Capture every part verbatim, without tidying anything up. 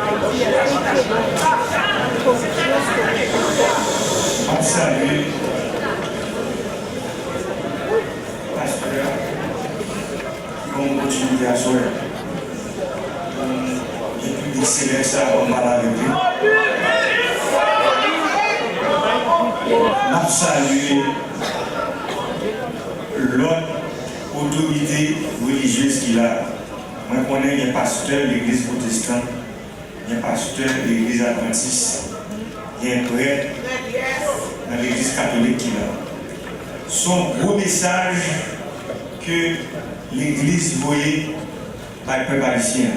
M ap salye pastè a ki ban m opòtinite aswè pou m gen piblik selèk sa a pou m pale avèk li. M ap salye lòt otorite relijyez ki la. Mwen konnen gen pastè legliz pwotestan, gen pastè legliz advantis, gen prèt nan legliz katolik ki la. Se yon gwo mesaj ke legliz voye bay pèp ayisyen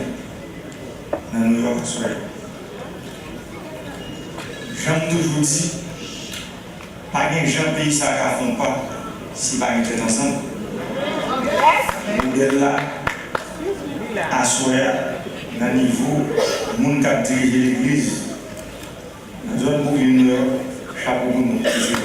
an nan New York aswè. Jan m toujou di, pa gen jan peyi sa a ka fè yon pa si pa gen tèt ansanm. Modèl la, aswè a, nan nivo moun k ap dirije legliz, nan zòn Brooklyn, New York, chapo pou nou, mesye.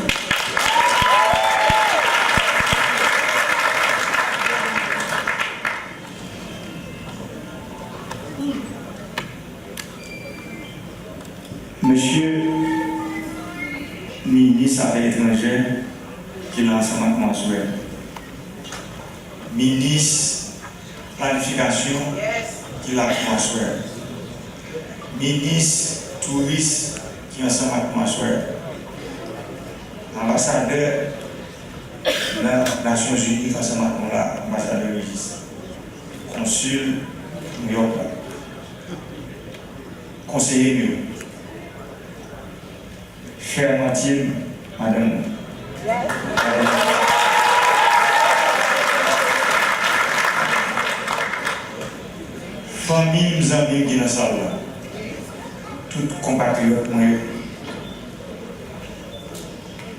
Mesye minis afè etranjè ki la ansanm ak nou aswè. Minis planifikasyon ki la pou aswè. Minis touris ki ansanm ak nou aswè. Anbasadè nan Nasyonzini ki ansanm ak nou la, anbasadè Régis. Konsil New York la. Konseye m yo. Chè mantye m, madanm mwen. Fanmi m, zanmi m ki nan sal la. Tout konpatriyòt mwen yo.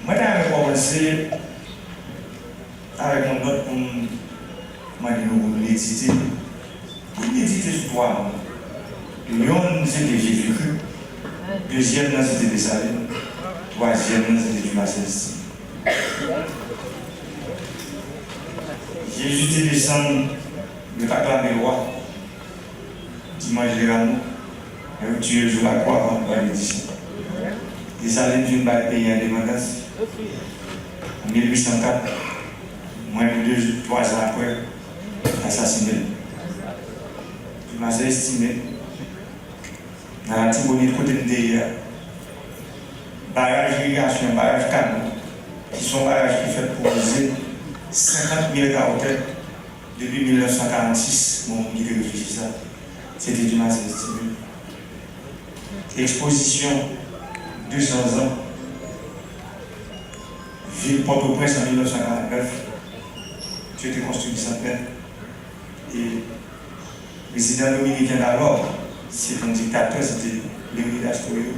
Mwen ta renmen kòmanse avèk yon nòt pou m mande nou pou nou medite. Pou nou medite sou twa moun. Yonn se te Jezikri, dezyèm nan se te Desalin, twazyèm nan se te Dimasens. Jezi te desann, yo t aklame l wa. Dimanch de Ramo, yo tiye l sou lakwa vandredi san. Desalin vin bay peyi endepandans an mil uit san kat. Mwens de twa zan apre, yo asasinen l. Dimasens estime, nan Latibonit kote m te ye a, baraj irigasyon, baraj Kano, ki se yon baraj ki fèt pou peze senkant mil ka wotè, depi mil nèf san karannsis, gon moun ki te reflechi sa, se te Dimasens Ti Mil. Ekspozisyon de san zan vil Pòtoprens an mil nèf san karannèf, yo te konstwi Bisantnè. E prezidan dominiken dalò, se te yon diktatè, se te Leonidas Trujillo,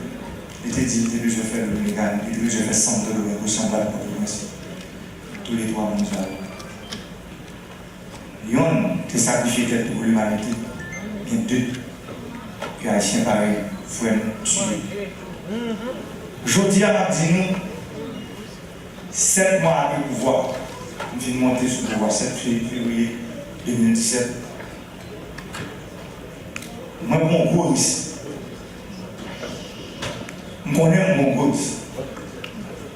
li te di li te bezwen fè Dominikani, li te bezwen fè Santo Domingo sanblab Pòtoprens. Toulètwa moun sa yo. Yonn te sakrifye tèt li pou limanite, gen de ke Ayisyen parèy frè nou swiv. Jodi a, m ap di nou, sèt mwa apre pouvwa, m fin monte sou pouvwa, sèt fe-, fevriye de mil disèt, mwen pran yon gwo risk. M konnen m pran yon gwo risk.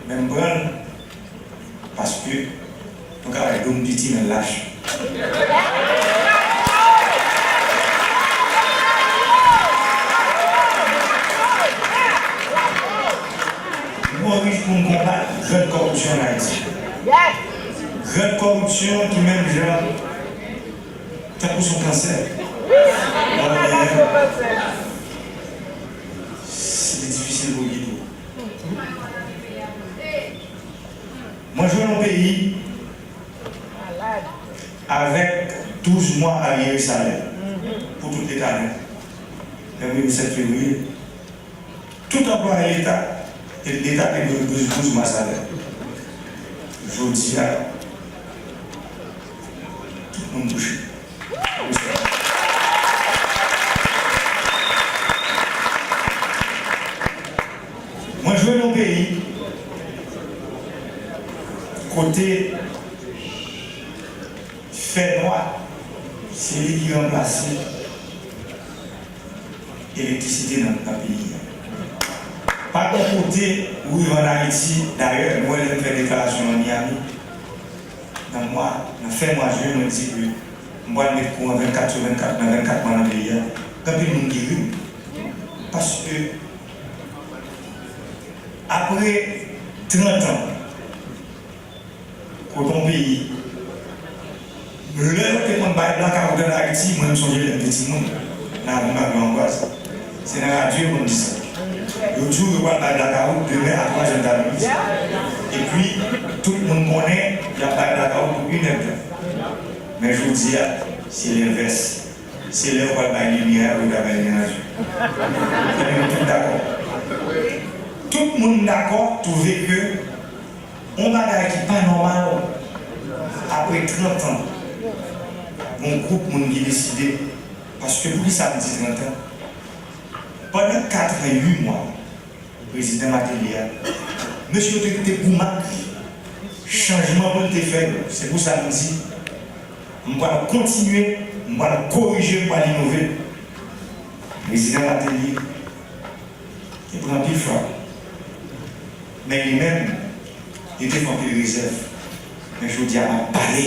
Men m pran l paske nou ka wè do m piti men l lach. M pran risk pou m konbat grann kòripsyon ann Ayiti. Grann kòripsyon ki menm jan tankou se yon kansè. Lè w genyen l, se difisil pou l kite w. Mwen jwenn yon peyi avèk douz mwa aryere salè pou tout leta nèt. Lè m rive sèt fevriye, tout anplwaye leta, e leta te dwe douz, douz mwa salè. Jodi a, tout moun touche. Mwen jwenn yon peyi kote fènwa, se li ki ranplase elektrisite nan, nan peyi a. Pa gen kote ou rive ann Ayiti, dayè, nou wè lè m fè deklarasyon nan Miami, nan mwa, nan fen mwa jen, mwen di ke m pral met kouran vennkat sou vennkat nan vennkat mwa nan peyi a. Gen anpil moun ki ri m. Paske, apre trant an, kote yon peyi, lè yo te konn bay blakawout ann Ayiti, mwen, m sonje lè m te timoun, nan avni Mario Ambroise. Se nan radyo yo konn di sa. Yo di w yo pral bay blakawout demen a twa zè ta midi. Epi, tout moun konnen y ap bay blakawout pou inèdtan. Men jodi a, se lenvès. Se lè yo pral bay limyè a pou yo ta bay limyè radyo. Ebyen, nou tout dakò. Tout moun dakò, twouve ke yon bagay ki pa nòmal, apre trant an, yon gwoup moun ki deside, paske poukisa m di trant an? Pandan kat an uit mwa, Prezidan Martelly a, mesye yo te kite goumak li, chanjman pou l te fè yo. Se pou sa m di, m pral kontinye, m pral korije, m pral inove. Prezidan Martelly, li pran anpil frap. Men li menm, li te fè anpil rezèv. Men jodi a, m ap pale.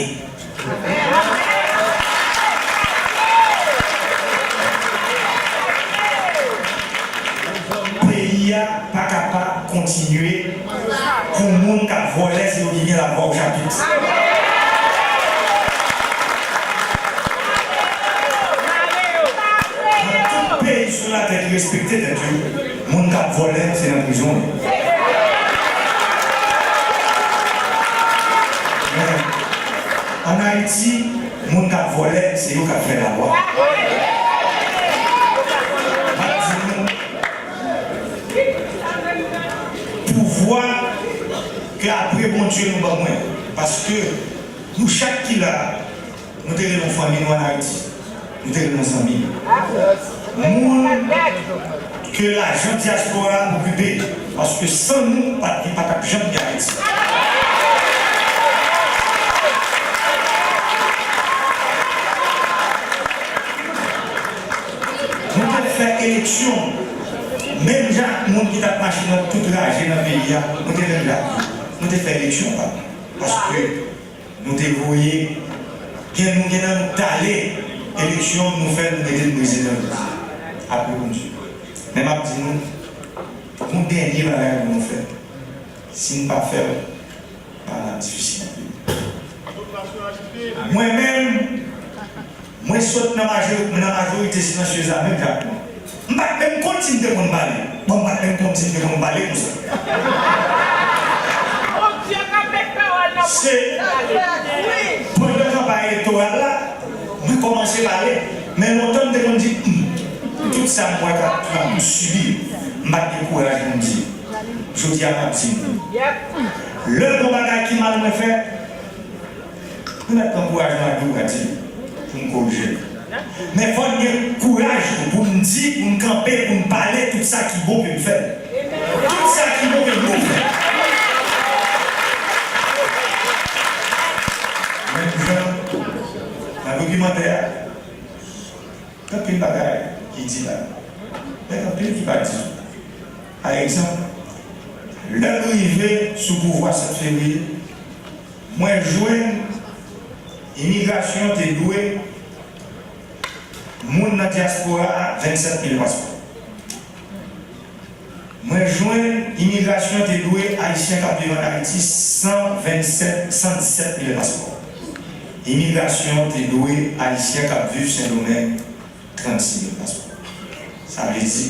Peyi a pa kapab kontinye pou moun k ap vòlè, se yo ki gen lavwa o chapit. Nan tout peyi sou latè ki respekte tèt yo, moun k ap vòlè, se nan prizon yo. Men, ann Ayiti, moun k ap vòlè, se yo k ap fè lalwa. M ap di nou, pouvwa ke apre Bondye nou ban mwen, paske nou chak ki la, nou te rele yon fanmi nou ann Ayiti. Nou te rele yon zanmi. Moun ke lajan dyaspora a okipe, paske san nou, pa, li pa t ap janm gen Ayiti. Nou te fè eleksyon, menm jan ak moun ki t ap mache nan tout raje nan peyi a, nou te menm jan ak yo. Nou te fè eleksyon, pa, paske nou te voye, gen nou, gen nan nou t ale eleksyon, nou fè, nou mete nou prezidan, apre Bondye. Men m ap di nou, yon dènye bagay pou nou fè. Si n pa fè l, bagay la ap difisil anpil. Mwen menm, mwen sot nan majori-, nan majorite silansyez la menm jan ak nou. M pa t menm konn si m te konn pale. Bon, m pa t menm konn si m te konn pale konsa. Bondye ka met pawòl nan bouch. Se pandan kanpay elektoral la, mwen kòmanse pale. Men lontan m te konn di, hmm, tout sa m wè k ap, k ap sibi, m pa t gen kouraj pou m di. Jodi a, m ap di nou. Lè gon bagay ki mal mwen fè, nou mèt pran kouraj nou ak dourad pou n korije l. Men fò n gen kouraj tou pou n di, pou n kanpe, pou n pale tout sa ki bon ke n fè. Tout sa ki bon ke nou fè. Menm jan nan dokimantè a, gen anpil bagay ki di la, men gen anpil ki pa di. Pa egzanp, lè m rive sou pouvwa sèt fevriye, mwen jwenn imigrasyon te dwe moun nan dyaspora a vennsèt mil paspò. Mwen jwenn imigrasyon te dwe Ayisyen k ap viv ann Ayiti san vennsèt, san disèt mil paspò. Imigrasyon te dwe Ayisyen k ap viv Sendomeng trannsis mil paspò. Sa vle di,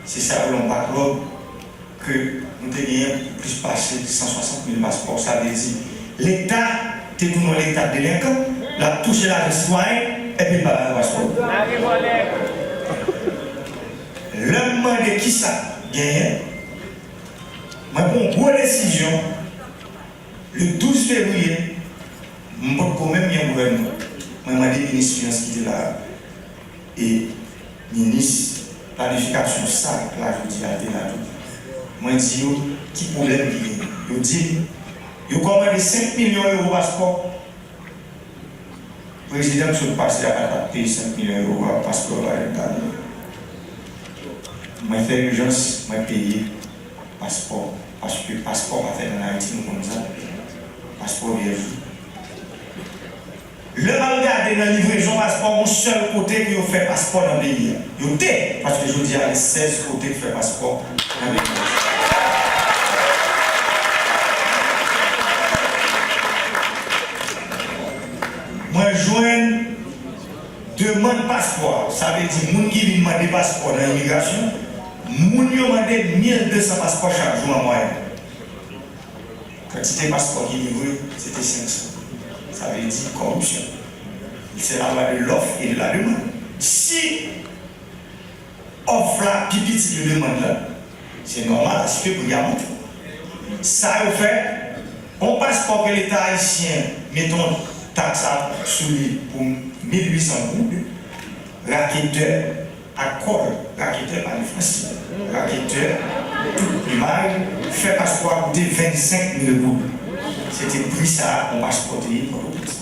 se sa yo rele yon backlog ke nou te genyen plis pase san swasant mil paspò. Sa vle di, Leta te tounen yon Leta delenkan, l ap touche lajan sitwayen, epi l pa ba nou paspò. Lè m mande kisa k genyen, mwen pran yon gwo desizyon, le douz fevriye, m potko menm gen gouvènman. Mwen mande minis finans ki te la a, e minis planifikasyon sa k la jodi a te la tou. Mwen di yo, ki pwoblèm ki genyen? Yo di m, yo kòmande senk milyon ewo paspò. Prezidan k sot pase a pa t ap peye senk milyon ewo a paspò yo pa t ap peye. Mwen fè ijans, mwen peye paspò. Paske paspò pa fèt ann Ayiti, nou konn sa. Paspò vyèj. Lè m al gade nan livrezon paspò, yon sèl kote ke yo fè paspò nan peyi a. Yo te, paske jodi a, gen sèz kote k fè paspò nan peyi a. Mwen jwenn demann paspò a, sa vle di moun ki vin mande paspò nan imigrasyon, moun yo mande mil de san paspò chak jou an mwayèn. Kantite paspò ki livre, se te senk san. Sa vle di kòripsyon. Se la lwa de lòf e de la demann. Si òf la pi piti ke demann lan, se nòmal aske pri a monte. Sa yo fè, yon paspò ke Leta ayisyen mete yon taks sou li pou mil uit san goud, raketè ak kò l, raketè pa gen fransè, raketè, tout plimay, fè paspò a koute vennsenk mil goud. Se te pri sa a yon paspò te ye Pòtoprens.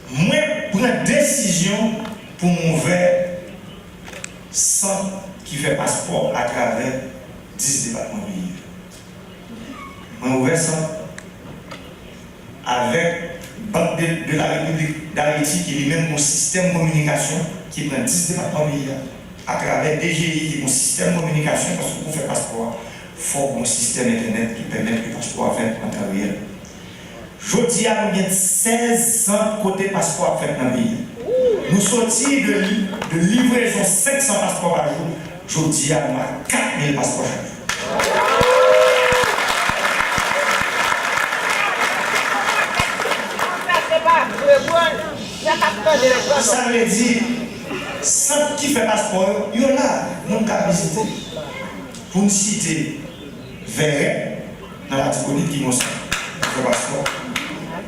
Mwen pran desizyon pou m ouvè sant ki fè paspò atravè dis depatman peyi a. Mwen ouvè sant avèk Bank de, de la République d'Haïti, ki li menm gon sistèm kominikasyon ki pran dis depatman peyi a, atravè D G I ki gon sistèm kominikasyon, paske pou fè paspò a, fòk gon sistèm entènèt ki pèmèt ke paspò a fèt an tan reyèl. Jodi a, nou gen sèz sant kote paspò ap fèt nan peyi a. Nou soti de, de livrezon senk san paspò pa jou, jodi a, nou a kat mil paspò chak jou. Sa vle di, sant ki fè paspò yo, yo la, moun ka vizite. Pou n site, Vèrè, nan Latibonit ki gen yon sant pou fè paspò.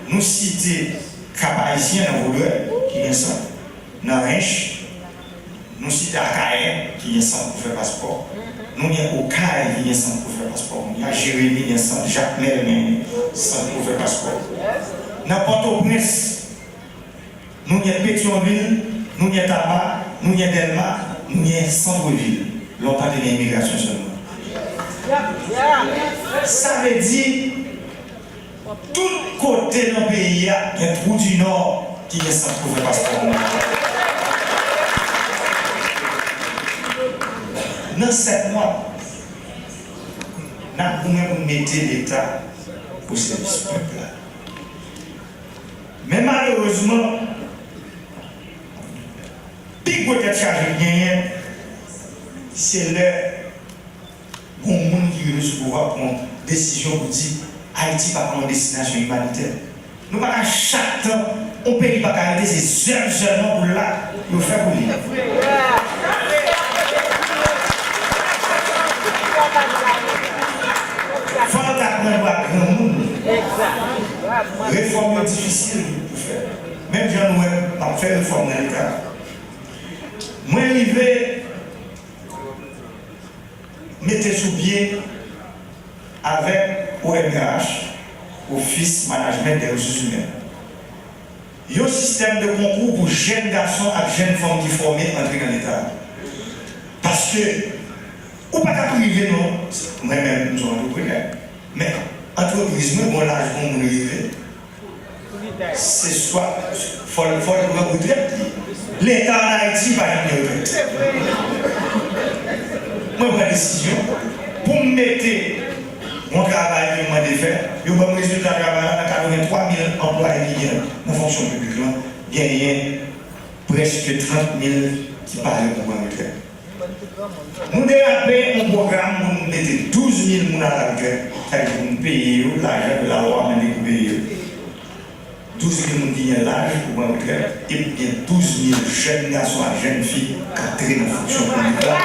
Nou site Kap Ayisyen nan Vodrè ki gen sant. Nan Ench, nou site Akayè ki gen sant pou fè paspò. Nou gen Okay ki gen sant pou fè paspò. Nou gen Jeremi gen sant, Jakmèl gen sant pou fè paspò. Nan Pòtoprens, nou gen Petyonvil, nou gen Taba, nou gen Dèlma, nou gen Santrevil. Lontan te gen imigrasyon sèlman. Sa vle di, tout kote nan peyi a, gen Twou di Nò ki gen sant pou fè paspò. Nan sèt mwa, n ap goumen pou n mete Leta o sèvis pèp la. Men malerezman, pi gwo tèt chaje k genyen, se lè gon moun ki rive sou pouvwa pran desizyon pou di Ayiti pa ka yon destinasyon imanitè. Nou pa ka chak tan yon peyi pa ka rete se zèv sèlman pou l la, yo fè pou li. Fò l ta pran bra granmoun. Refòm yo difisil pou fè. Menm jan nou wè m ap fè refòm nan Leta. Mwen rive mete sou pye avèk O M R H, Office Management des Ressources Humaines, yon sistèm de konkou pou jèn gason ak jèn fanm ki fòme antre nan Leta. Paske ou pa ka prive non, mwen menm, m se yon antreprenè. Men, antrepriz mwen, bon laj pou moun rive, se swa, fò l, fò l pran retrèt li. Leta ann Ayiti pa janm gen retrèt. Mwen pran desizyon pou m mete yon travay ke m mande fè, yo ban m rezilta travay la nan katrevenntwa mil anplwaye ki gen nan fonksyon piblik lan, genyen prèske trant mil ki pare pou pran retrèt. Nou derape yon pwogram pou nou mete douz mil moun a la retrèt, sa vle di pou nou peye yo lajan ke lalwa mande pou peye yo. Douz mil moun ki gen laj pou pran retrèt, epi gen douz mil jèn gason ak jèn fi k antre nan fonksyon piblik la.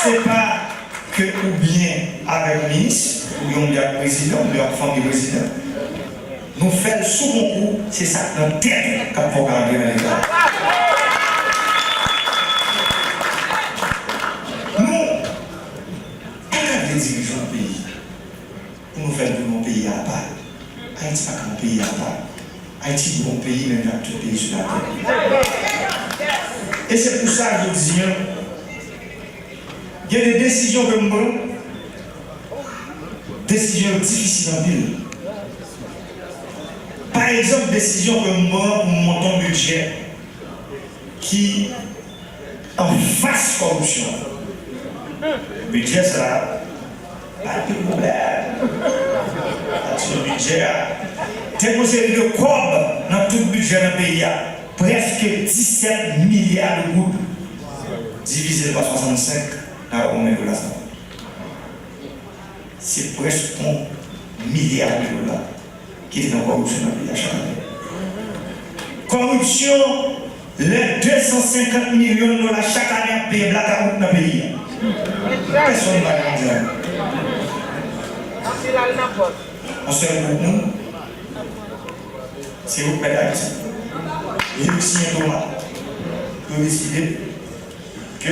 Se pa ke oubyen avèk minis, oubyen, oubyen ak prezidan, oubyen ak fanmi prezidan. Nou fè l sou konkou, se sa k nan tèt ou k ap fè w ka rantre nan Leta. Nou pa ka vle dirije yon peyi pou nou fè l tounen yon peyi apa. Ayiti pa ka yon peyi apa. Ayiti dwe yon peyi menm jan ak tout peyi sou latè. E se pou sa jodi a, gen de desizyon ke m pran, desizyon yo difisil anpil. Pa egzanp, desizyon ke m pran pou m monte yon bidjè ki anfas kòripsyon. Bidjè sa a, pa gen pwoblèm. Aksyon bidjè a. Te gen yon seri de kòb nan tout bidjè nan peyi a, prèske disèt milya de goud. Divize l pa swasannsenk, n a wè konbyen dola sa fè. Se prèske yon milya de dola ki te nan kòripsyon nan peyi a chak ane. Kòripsyon, lè de san senkant milyon dola chak ane ap peye blakawout nan peyi a. Pèsonn pa janm di anyen. Yon sèl gwoup moun, se gwoup Mèt Ayiti. E yo siyen doma. Yo deside ke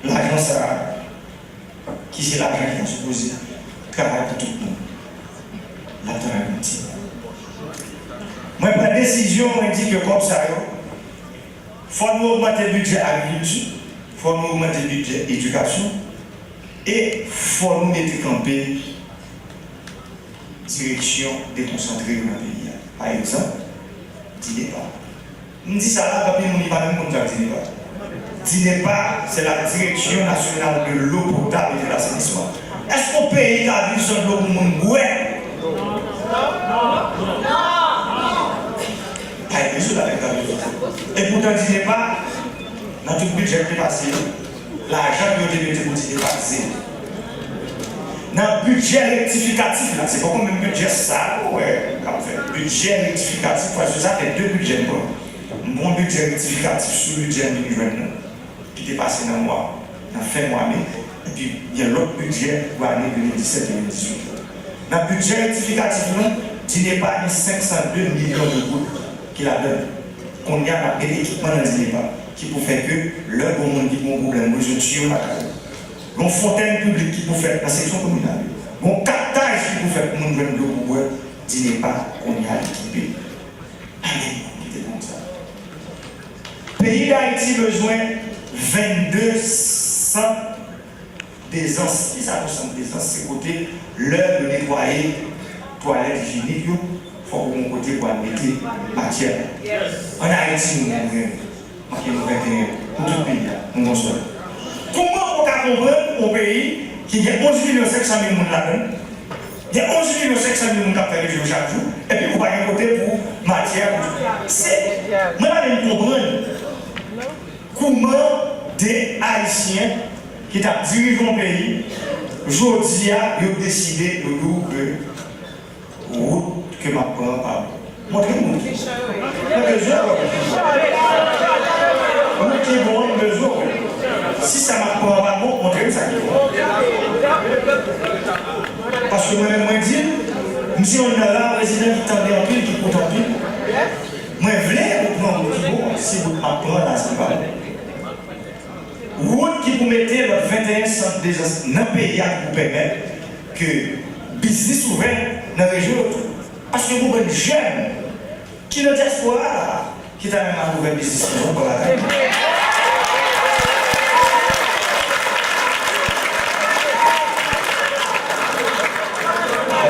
lajan sa a ki se lajan ki ta sipoze travay pou tout moun, l ap travay pou ti moun. Mwen pran desizyon, mwen di ke kòb sa yo, fò nou ogmante bidjè agrikilti, fò nou ogmante bidjè edikasyon, e fò nou mete kanpe direksyon dekonsantre yo nan peyi a. Pa egzanp, DINEPA. M di sa la, anpil moun ki pa menm konn sa k DINEPA. DINEPA, c'est la Direction Nationale de l'Eau Potable et de l'Assainissement. Èske yon peyi ka viv san dlo pou moun bwè? Pa gen sou la peyi ka viv san dlo. E poutan DINEPA, nan tout bidjè ki te pase, lajan ke yo te mete pou DINEPA, zewo. Nan bidjè rektifikatif la, se poko menm bidjè sa a nou wè k ap fèt. Bidjè rektifikatif, paske sa fè de bidjè m pran. M pran bidjè rektifikatif sou bidjè m vin jwenn nan, ki te pase nan mwa, nan fen mwa me, epi gen lòt bidjè pou ane de mil disèt de mil dizuit la. Nan bidjè rektifikatif lan, DINEPA gen senk san de milyon de goud ki ladan l. Kounye a, n ap gen ekipman nan DINEPA ki pou fè ke lè gon moun ki gen yon pwoblèm bezwen tiyo lakay li, gon fontèn piblik ki pou fèt nan seksyon kominal yo, gon kaptaj ki pou fèt pou moun jwenn dlo pou bwè, DINEPA kounye a ekipe. Pa gen moun ki te konn sa. Peyi Dayiti bezwen vennde sant dezans. Kisa yon sant dezans? Se kote lè yo netwaye twalèt ijyenik yo, fòk ou gon kote pou al mete matyè la. An Ayiti, nou gen, manke nou venteyen pou tout peyi a, nou gon sèl. Kouman ou ka konprann yon peyi ki gen onz milyon senk san mil moun ladan l, gen onz milyon senk san mil moun k ap fè bezwen yo chak jou, epi ou pa gen kote pou matyè, pou, se, mwen pa menm konprann kouman de Ayisyen ki t ap dirije yon peyi, jodi a, yo deside, yo di w ke wout ke m ap pran an pa bon. Montre m wout ki bon. Mwen bezwen wè wout ki bon. Wout ki bon an, m bezwen wè. Si sa m ap pran an pa bon, montre m sa ki bon. Paske mwen menm, mwen di l, m se youn nan ra prezidan ki tande anpil, ki koute anpil. Mwen vle nou pran wout ki bon, si wout m ap pran la, se pa bon. Wout ki pou mete lòt venteyen sant dezans nan peyi a ki pou pèmèt ke biznis ouvè nan rejyon yo tou. Paske gon bann jèn ki nan dyaspora a la, ki ta renmen al ouvè biznis pou yo, pa lakay yo.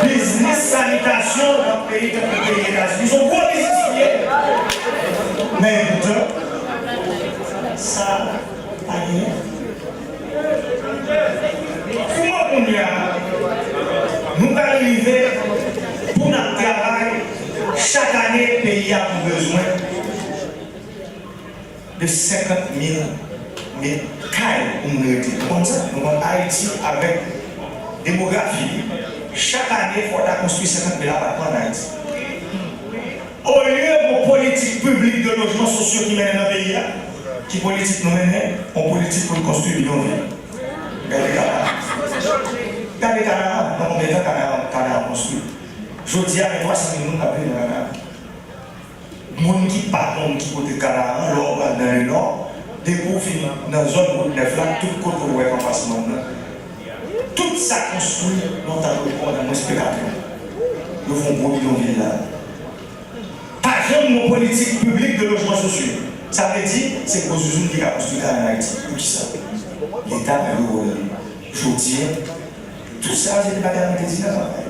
Biznis sanitasyon nan peyi tankou peyi Etazini, se yon gwo biznis li ye. Men poutan, sa pa genyen. Kouman kounye a, nou pral rive pou n ap travay chak ane peyi a pou bezwen de senkant mil, mil kay pou moun rete. Nou konn sa? Nou konn Ayiti avèk demografi li. Chak ane, fò w ta konstwi senkant mil apatman an Ayiti. Olye gon politik piblik de lojman sosyo ki mennen nan peyi a, ki politik nou mennen? Yon politik pou n konstwi bidonvil. Gade Kanaran. Gade Kanaran, nan konbyen tan Kanaran, Kanaran konstwi? Jodi a, gen twa san mil moun k ap viv nan Kanaran. Moun ki pa konn ki kote Kanaran, lè w pral nan le nò, depi w fin nan zòn wout nèf la, tout kote w wè anfas mòn nan, tout sa konstwi nan tan yo pran nan mwens ke katran. Yo fè yon gwo bidonvil la. Pa Janm yon politik piblik de lojman sosyo. Sa vle di, se gwo zouzoun ki ka konstwi kay ann Ayiti. Poukisa? Leta pa jwe wòl li. Jodi a, tout sa se te bagay mwen te di nan kanpay.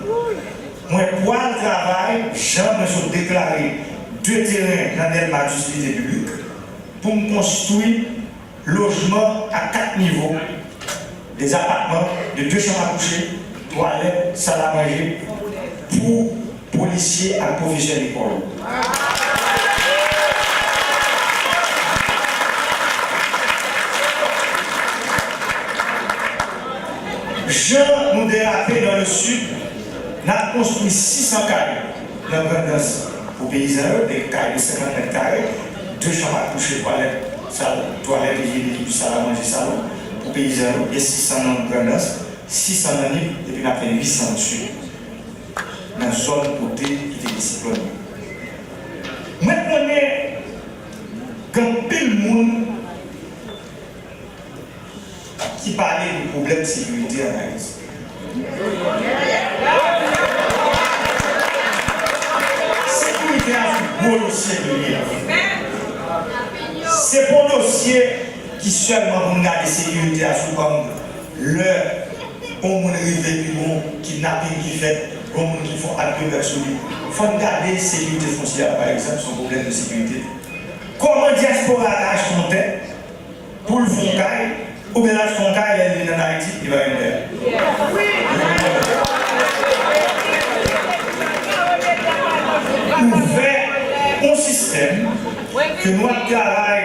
Mwen pral travay, jan mwen sot deklare de teren nan Dèlma ak Itilite Piblik, pou m konstwi lojman a kat nivo, des appartements de deux chambres à coucher, twalèt, sal a manje pou polisye ak pwofesè lekòl. Jan nou derape nan le sid, n ap konstwi sis san kay nan Grandans pou peyizan yo, de kay de senkant mèt kare, de chanm a kouche, twalèt, sal, twalèt ijyenik, epi sal a manje, salon pou peyizan yo, gen sis san nan Grandans, sis san nan Nip, epi n ap fè uit san nan sid, nan zòn kote ki te gen siklòn yo. Mwen konnen gen anpil moun ki pale de pwoblèm sekirite ann Ayiti. Sekirite a se gwo dosye ke li ye. Se pa yon dosye ki sèlman pou n gade sekirite a sou angle lè yon moun rive pi bon, kidnaping ki fèt, yon moun ki fè yon ak de mèt sou li. Fò n gade sekirite fonsyè a, pa egzanp, se yon pwoblèm de sekirite. Kòman dyaspora a ka achte yon tè pou l fè yon kay, oubyen l achte yon kay, lè l vin ann Ayiti, li pa gen tè. Ouvè yon sistèm ke nou ap travay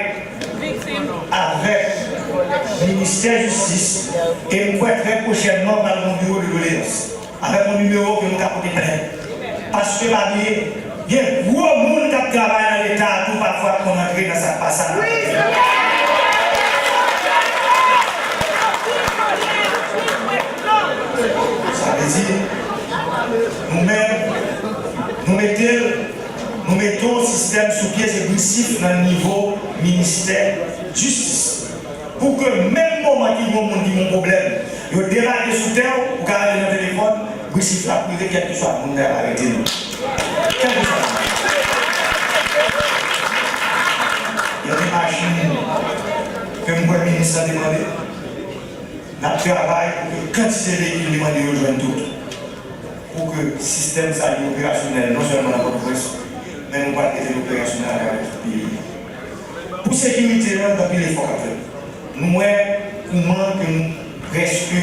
avèk ministè jistis, e m kwè trè pwochènman pral gen yon biwo de doleyans avèk yon nimewo ke nou ka pote plent. Paske pa bliye, gen gwo moun k ap travay nan Leta a tou pafwa k konn antre nan sa k pa sa. Sa vle di, nou menm, nou mete, nou mete yon sistèm sou pye, se grisif nan nivo ministè jistis. Pou ke menm moman ki gen yon moun ki gen yon pwoblèm, yo debake sou tè w, ou ka rele nan telefòn, grisif la ap rive, kèlkeswa moun nan ap arete nou. Kèlkeswa moun. Gen de machin ke m kwè minis lan te mande. N ap travay pou ke kantite veyikil li mande yo jwenn tout. Pou ke sistèm sa li operasyonèl non sèlman nan Pòtoprens, men nou pral mete l operasyonèl atravè tout peyi a. Pou sekirite a, gen anpil efò k ap fèt. Nou wè kouman ke nou prèske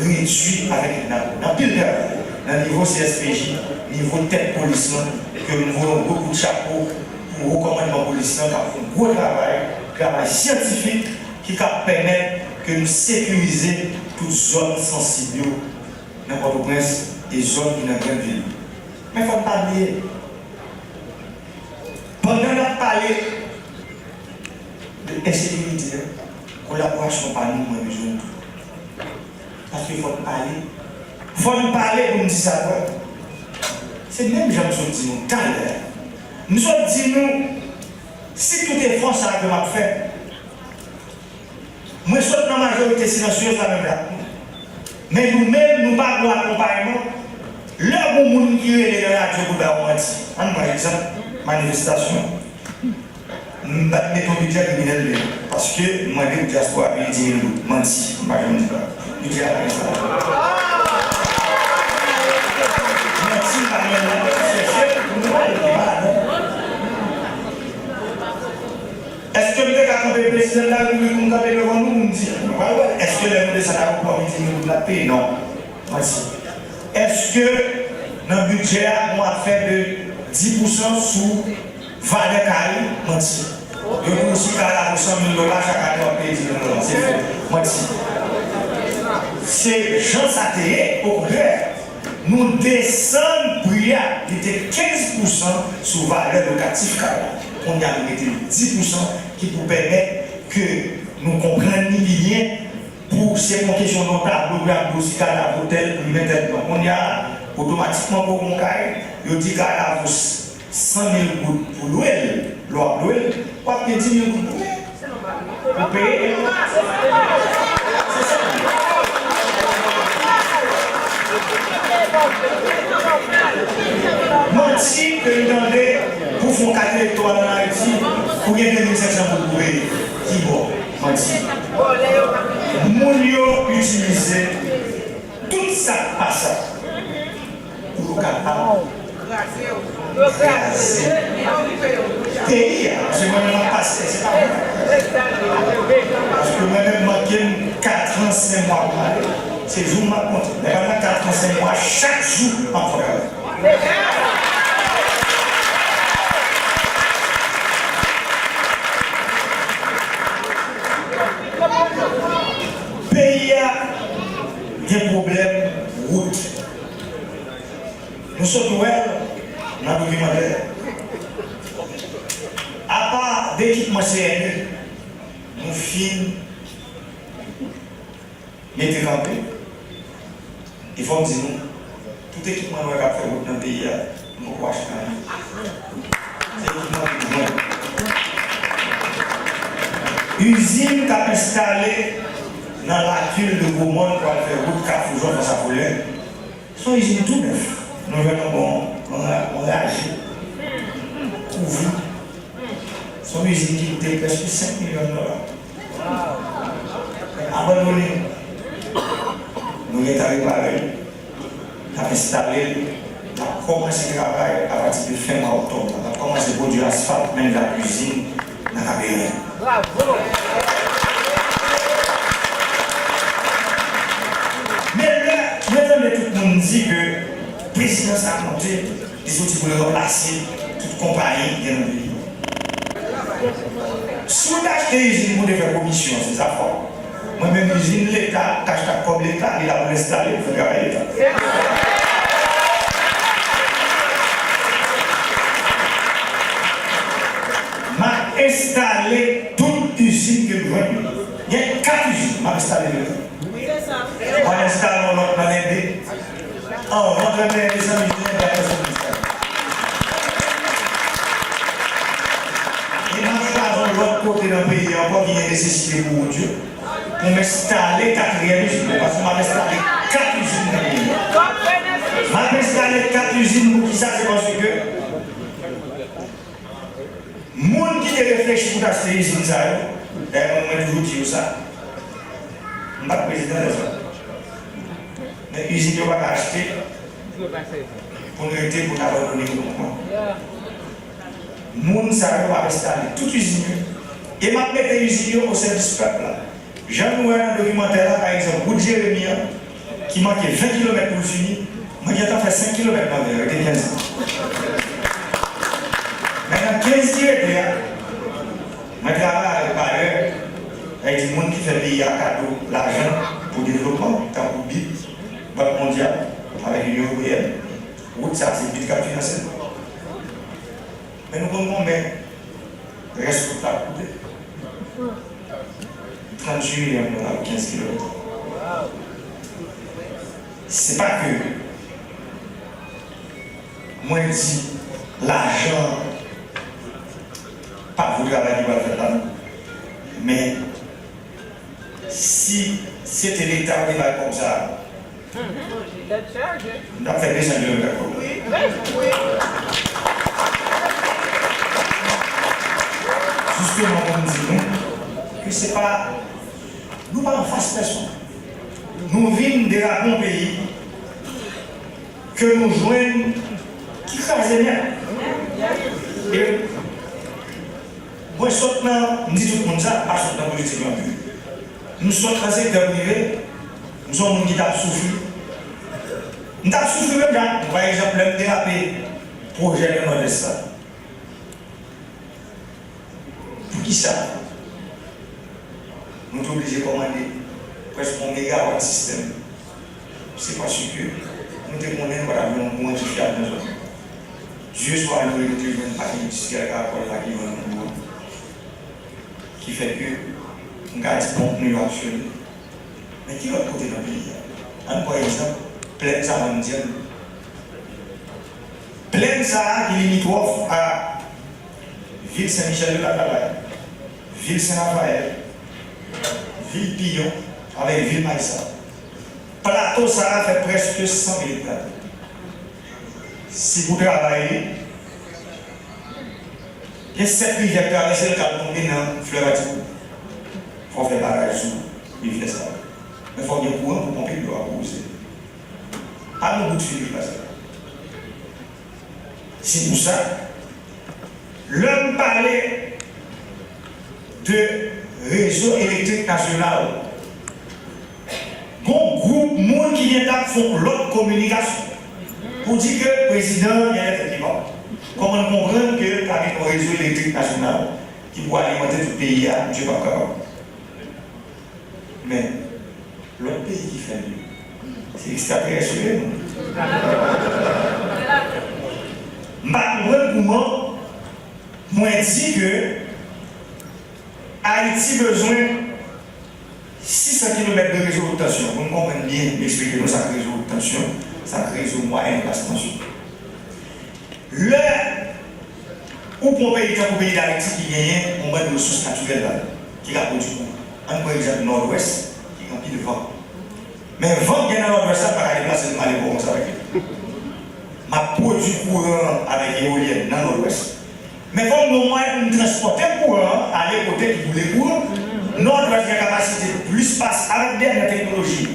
redui avèk kidnaping. Gen anpil travay nan nivo C S P J, nivo tèt polis lan, ke nou voye yon gwo kout chapo pou wo kòmandman polis lan k ap fè yon gwo travay, travay syantifik ki ka pèmèt ke nou sekirize tout zòn sansib yo nan Pòtoprens e zòn ki nan grann vil yo. Men fò n pa bliye, pandan n ap pale de ensekirite a, kolaborasyon pa nou, mwen bezwen l tou. Paske fò n pale, fò n pale pou n di sa vre. Se menm jan m sot di nou talè a. M sot di nou, si tout efò sa a ke m ap fè, mwen sot nan majorite silansyez la menm la. Men nou menm, nou pa gwo akonpayman. Lè gon moun ki rele nan radyo pou l ba w manti, ann pran egzanp, manifestasyon. M pa t mete yon bidjè kriminèl, men paske m mande pou dyaspora a peye di mil goud. Manti, m pa janm di sa. Bidjè a pa gen sa. Manti, m pa gen la, chèche, m pa la non. Èske m te ka kanpe prezidan de la repiblik pou m kanpe devan nou pou m di, nou pral wè, èske lè nou desann ayewopò midi nou n ap peye? Non. Manti. Èske nan bidjè a nou ap fè de dis pousan sou valè kay? Manti. Yo di w si kay la vo san mil dola, chak ane w ap peye dis mil dola. Se fo. Manti. Se jan sa te ye, okontrè. Nou desann pri a, li te kenz pousan sou valè lokatif kay la. Kounye a nou mete l dis pousan ki pou pèmèt ke nou konprann li pi byen. Pou se yon kesyon nan tablo, pou y ap di w si kadav otèl, pou li mete tèt non. Kounye a, otomatikman pou yon kay, yo di kadav ou san mil goud pou lwe l, lè w ap lwe l, w ap gen dis mil goud pou peye. Pou peye. Se sa. Manti ke n tande pou fè yon kat elektoral ann Ayiti, ou gen de mil senk san goud pou peye. Ki bò? Manti. Moun yo itilize tout sa k pa sa pou yo kapab kraze peyi a. Paske mwen menm m ap pase, se pa mwen. Paske mwen menm manke m kat an senk mwa pou m ale. Se jou m ap konte. Men pandan kat an senk mwa, chak jou m ap fè travay. Peyi a gen pwoblèm wout. Nou sot wè l nan dokimantè. Apa de ekipman C N E, nou fin mete kanpe. E fò m di nou, tout ekipman nou wè k ap fè wout nan peyi a, nou poko achte anyen. Se ekipman ki nou jwenn. Izin k ap enstale nan Lakil de Gwomòn pou al fè wout Kafou Jòn fas a Folè, se yon izin tou nèf. Nou jwenn yon bon, yon ra-, yon raje kouvri. Se yon izin ki koute prèske senk milyon dola. Abandone. Nou gentan repare l. N ap enstale l. N ap kòmanse travay apati de fen mwa òktòb la. N ap kòmanse pwodui asfalt, menm jan ak izin nan Kaberenn. Men lè mwen tande tout moun di ke prezidan sa monte, li soti pou l ranplase tout konpayi ki gen nan peyi a. Si w t achte izin pou w te fè komisyon, se zafè w. Mwen menm, izin Leta, k achte ak kòb Leta, li la pou l enstale, pou fè travay Leta. M ap enstale tout izin ke m jwenn yo. Gen kat izin, m ap enstale yo. Mwen enstale yon lòt nan Lende. Anvan trannteyen desanm, li te enstale yon lòt kote nan peyi a ankò ki gen nesesite pou wout yo, pou m enstale katriyèm izin nan, paske m ap enstale kat izin nan peyi a. M ap enstale kat izin, poukisa? Se paske moun ki te reflechi pou t achte izin sa yo, dayè mwen, mwen toujou di yo sa, m pa t prezidan lè sa. Men izin yo pa ka achte pou n rete pou n abandone gwoup mwen. Moun sa yo ap enstale tout izin yo. E m ap mete izin yo o sèvis pèp la. Jan nou wè nan dokimantè la, pa egzanp, wout Jeremi an, ki manke ven kilomèt pou l fini, mwen gentan fè senk kilomèt nan ven, rete kenz. Men nan kenz ki rete a, mwen travay avèk bayè, sa vle di moun ki fè peyi a kado lajan pou devlopman, tankou bid, Bank Mondyal, avèk Inyon Ewopeyèn. Wout sa, se bid k ap finanse l. Men nou konn konbyen rès wout la ap koute? Tranntuit milyon dola pou kenz kilomèt. Se pa ke mwen di lajan pa pou travay ki pral fèt la, non. Men si se te Leta yo te bay kòb sa a, m t ap fè desann kilomèt ak kòb la. Jisteman, pou m di nou ke se pa, nou pa anfas pèsonn. Nou vin derape yon peyi ke nou jwenn ki kraze nèt. E mwen sot nan, m di tout moun sa, m pa sot nan politik non plis. M sot nan sektè prive, m se yon moun ki t ap soufri. M t ap soufri menm jan, pa egzanp, lè m derape pwojè Gran Nòdès la. Poukisa nou te oblije kòmande prèske yon megawat sistèm? Se paske nou te konnen nou pa t ap jwenn yon kouran ki fyab nan zòn nan. Dye swa nou te jwenn pake endistriyèl Karapòl la ki vann nou kouran. Ki fè ke m ka di ponp nou yo aksyone. Men ki lòt kote nan peyi a? Ann pran egzanp plèn Savann Dyanm. Plèn sa a ki limitwòf a vil Sen Michèl de Lakalay, vil Sen Rafayèl, vil Piyon avèk vil Mayisal. Plato sa a fè prèske san mil ekta. Si pou travay li, Gen sèt rivyè k travèse l k al tonbe nan flèv Atikou. Fò w fè baraj sou rivyè sa a. Men fò w gen kouran pou ponpe dlo a pou woze. Pa gen bout fil ki pase la. Se pou sa, lè m pale de rezo elektrik nasyonal, gon gwoup moun ki gentan ap fè yon lòt kominikasyon pou di ke prezidan an gen lèt li pa. Kòman n konprann ke pa gen yon rezo elektrik nasyonal ki pou alimante tout peyi a, misye p ap kapab. Men, lòt peyi ki fè l yo, se ekstraterès yo ye, non? M pa konprann kòman mwen di ke Ayiti bezwen sis san kilomèt de rezo wot tansyon. Pou n konprann byen, m eksplike nou sa k rezo wot tansyon, sa k rezo mwayèn e bas tansyon. Lè ou pran yon peyi tankou peyi Dayiti ki genyen yon bann resous natirèl ladan, ki ka pwodui kouran. Ann pran egzanp Nòdwès, ki gen anpil van. Men van k gen nan Nòdwès la pa ka deplase l pou m ale bò konsa avèk li. M ap pwodui kouran avèk ewolyèn nan Nòdwès. Men fò m gen yon mwayen pou m transpòte kouran an ale kote ki boule kouran. Nòdwès gen kapasite plis pase avèk dènye teknoloji.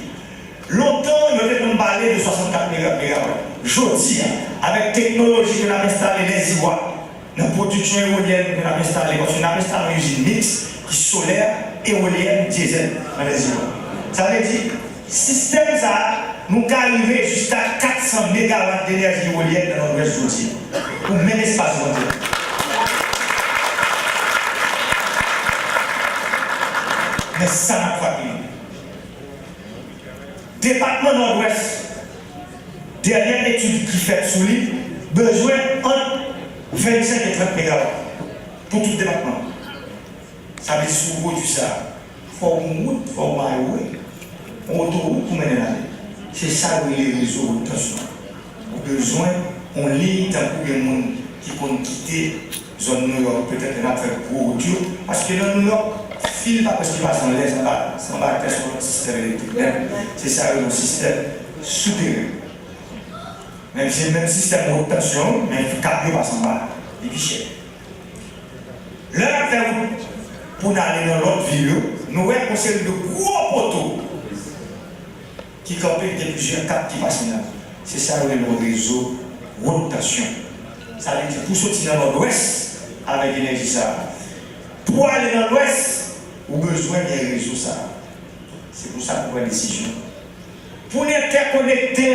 Lontan, yo te konn pale de swasannkat mega, megawat. Jodi a, avèk teknoloji ke n ap enstale lèzibwa nan pwodiksyon ewolyèn ke n ap enstale, paske n ap enstale yon izin miks ki solè, ewolyèn, dyezèl nan lèzibwa. Sa vle di, sistèm sa a, nou ka rive jiska kat san megawat de enèji ewolyèn nan Nòdwès jodi a, pou menm espas grandi a. Men sa n ap frape. Depatman Nòdwès, dènye etid ki fèt sou li, bezwen ant vennsenk e trant megawat pou tout depatman. Sa vle di, si w pwodui sa, fò w gon wout, fò w gon highway, yon otowout pou mennen l ale. Se sa yo rele rezo wot tansyon an. Ou bezwen yon liy tankou gen moun ki konn kite zòn Nouyòk, petèt lè n ap fè gwo wout yo, paske nan Nouyòk, fil pa prèske pase anlè, se anba, se anba tè, se yon lòt sistèm elektrik nèt. Se sa yo rele yon sistèm souteren. Men se menm sistèm wot tansyon, men kab yo pase anba, li pi chè. Lè n ap fè wout pou n ale nan lòt vil yo, nou wè gon seri de gwo poto ki kanpe, gen plizyè kab ki pase nan. Se sa yo rele yon rezo wot tansyon. Sa vle di, pou soti nan Nòdwès avèk enèji sa a, pou ale nan Lwès, ou bezwen gen rezo sa a. Se pou sa nou pran desizyon pou n entèkonekte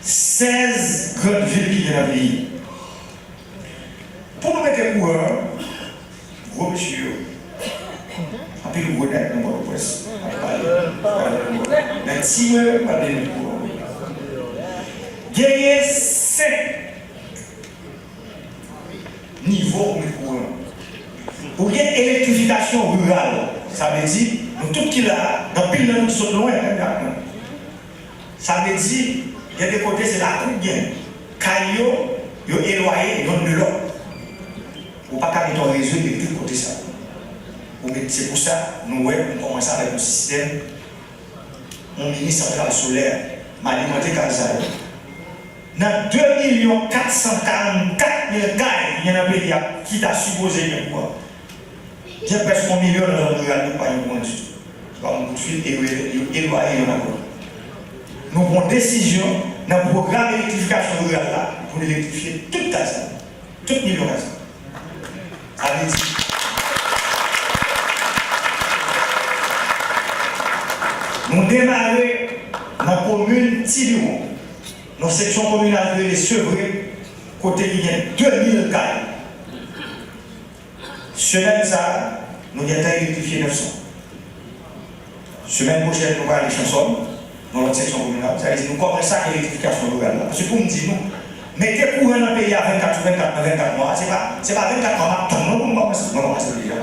sèz grann vil ki gen nan peyi. Pou nou mete kouran, gwo mesye yo, anpil gwo nèg nan Pòtoprens ap pale, pale kouran. Men ti mwen pa vle met kouran. Genyen senk nivo pou met kouran. Ou gen elektrifikasyon riral, sa vle di, nou tout ki la a, gen anpil nan nou ki sot lwen, menm jan ak mwen. Sa vle di, gen de kote se lakou k gen. Kay yo, yo elwaye yonn de lòt. Ou pa ka mete yon rezo elektrik kote sa. Ou met, se pou sa, nou wè, nou kòmanse avèk yon sistèm, yon mini santral solè. M alimante kay sa yo. Nan de milyon kat san karannkat mil kay ki gen nan peyi a, ki ta sipoze gen kouran, gen prèske yon milyon nan zòn riral yo ki pa gen kouran ditou. Se pa yon kout fil e yo, yo elwaye yonn ak lòt. Nou pran desizyon nan pwogram elektrifikasyon riral la pou n elektrifye tout kay sa yo, tout milyon kay sa yo. Sa vle di, nou demare nan komin Ti Biwon, nan seksyon kominal ki rele Sevre, kote ki gen de mil kay. Semèn sa a, nou gentan elektrifye nèf san. Semèn pwochèn, nou prale Chansòl, nan lòt seksyon kominal. Sa vle di, nou kòmanse ak elektrifikasyon riral la. Paske pou m di nou, mete kouran nan peyi a vennkat sou vennkat nan vennkat mwa, se pa, se pa vennkat mwa m ap tann non pou m kòmanse. Mwen kòmanse deja.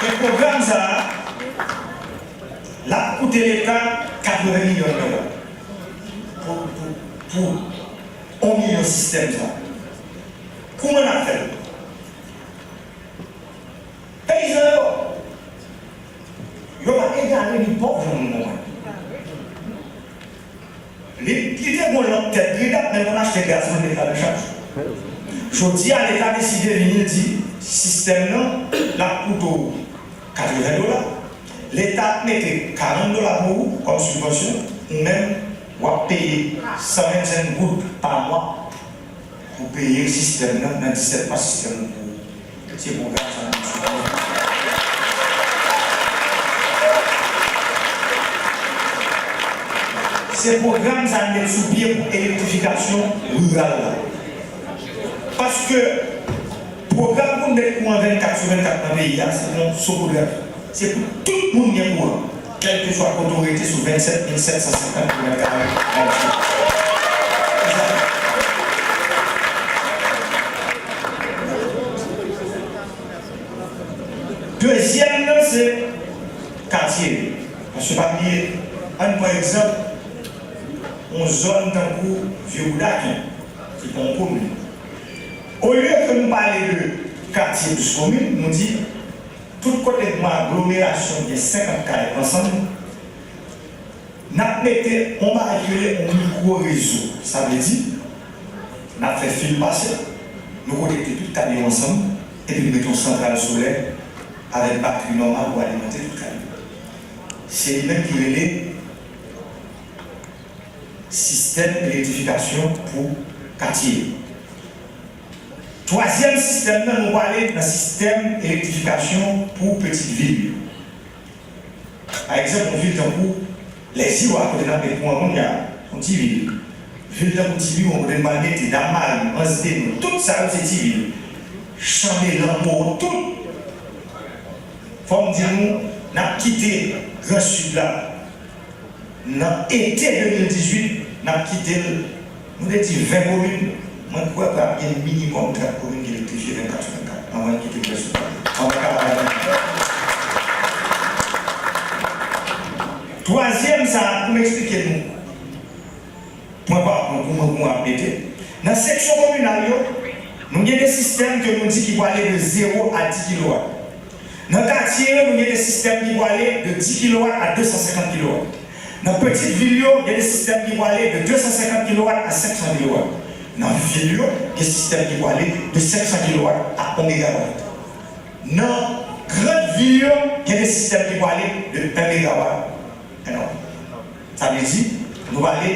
E pwogram sa a, l ap koute Leta katreven milyon dola pou, pou, pou yon milyon sistèm sa. Kouman n ap fè l? Peyizan yo, yo pa egare ni pòv jan moun konprann. Li, li te gon lanp tèt gridap, men l konn achte gaz. Leta nan chak jou. Jodi a, Leta deside vini di sistèm nan, l ap koute w katreven dola. Leta ap mete karant dola pou ou kòm sibvansyon, ou menm, w ap peye san vennsenk goud pa mwa pou peye sistèm nan, nan disèt mwa sistèm nan pou ou. Se pwogram sa nou sou pye. Se pwogram sa nou met sou pye pou elektrifikasyon riral la. Paske pwogram pou n met kouran vennkat sou vennkat nan peyi a, se yon sou pwogram. Se pou tout moun gen kouran. Kèlkeswa kote w rete sou vennsèt mil sèt san senkant kilomèt kare. Dezyèm nan, se katye. Paske pa bliye, ann pran egzanp, yon zòn tankou Vye Boudaken, ki pa yon komin. Olye ke nou pale de katye plis komin, nou di tout kote gen aglomerasyon gen senkant kay ansanm, n ap mete yon bagay ki rele yon mikwo rezo. Sa vle di, n ap fè fil pase, nou konekte tout kay yo ansanm, epi nou mete yon santral solè avèk batri nòmal pou alimante tout kay yo. Se li menm ki rele sistèm elektrifikasyon pou katye yo. Twazyèm sistèm nan, nou prale nan sistèm elektrifikasyon pou pitit vil yo. Pa egzanp, yon vil tankou Lèziwa, kote n ap met kouran kounye a, yon ti vil. Vil tankou Tibiwon, kote n pral mete Dam Mari, Anz Denon, tout sa yo se ti vil. Chanbelan, Mowo, tout. Fò m di nou, n ap kite Gran Sid la. Nan ete de mil dizuit, n ap kite l, nou te di ven komin, mwen kwè pral gen minimòm trant komin ki elektrifye vennkat sou vennkat, anvan n kite l prèske. Anvan kanaval la. Twazyèm sa a, pou m eksplike nou, pwen pa pwen, kouman, kouman ap mete. Nan seksyon kominal yo, nou gen de sistèm ke nou di ki prale de zewo a dis kilowat. Nan katye yo, nou gen de sistèm ki prale de dis kilowat a de san senkant kilowat. Nan pitit vil yo, gen de sistèm ki prale de de san senkant kilowat a senk san kilowat. Nan vil yo, gen sistèm ki prale de senk san kilowat a yon megawat. Nan gran vil yo, gen de sistèm ki prale de yon megawat. Enò. Sa vle di, nou prale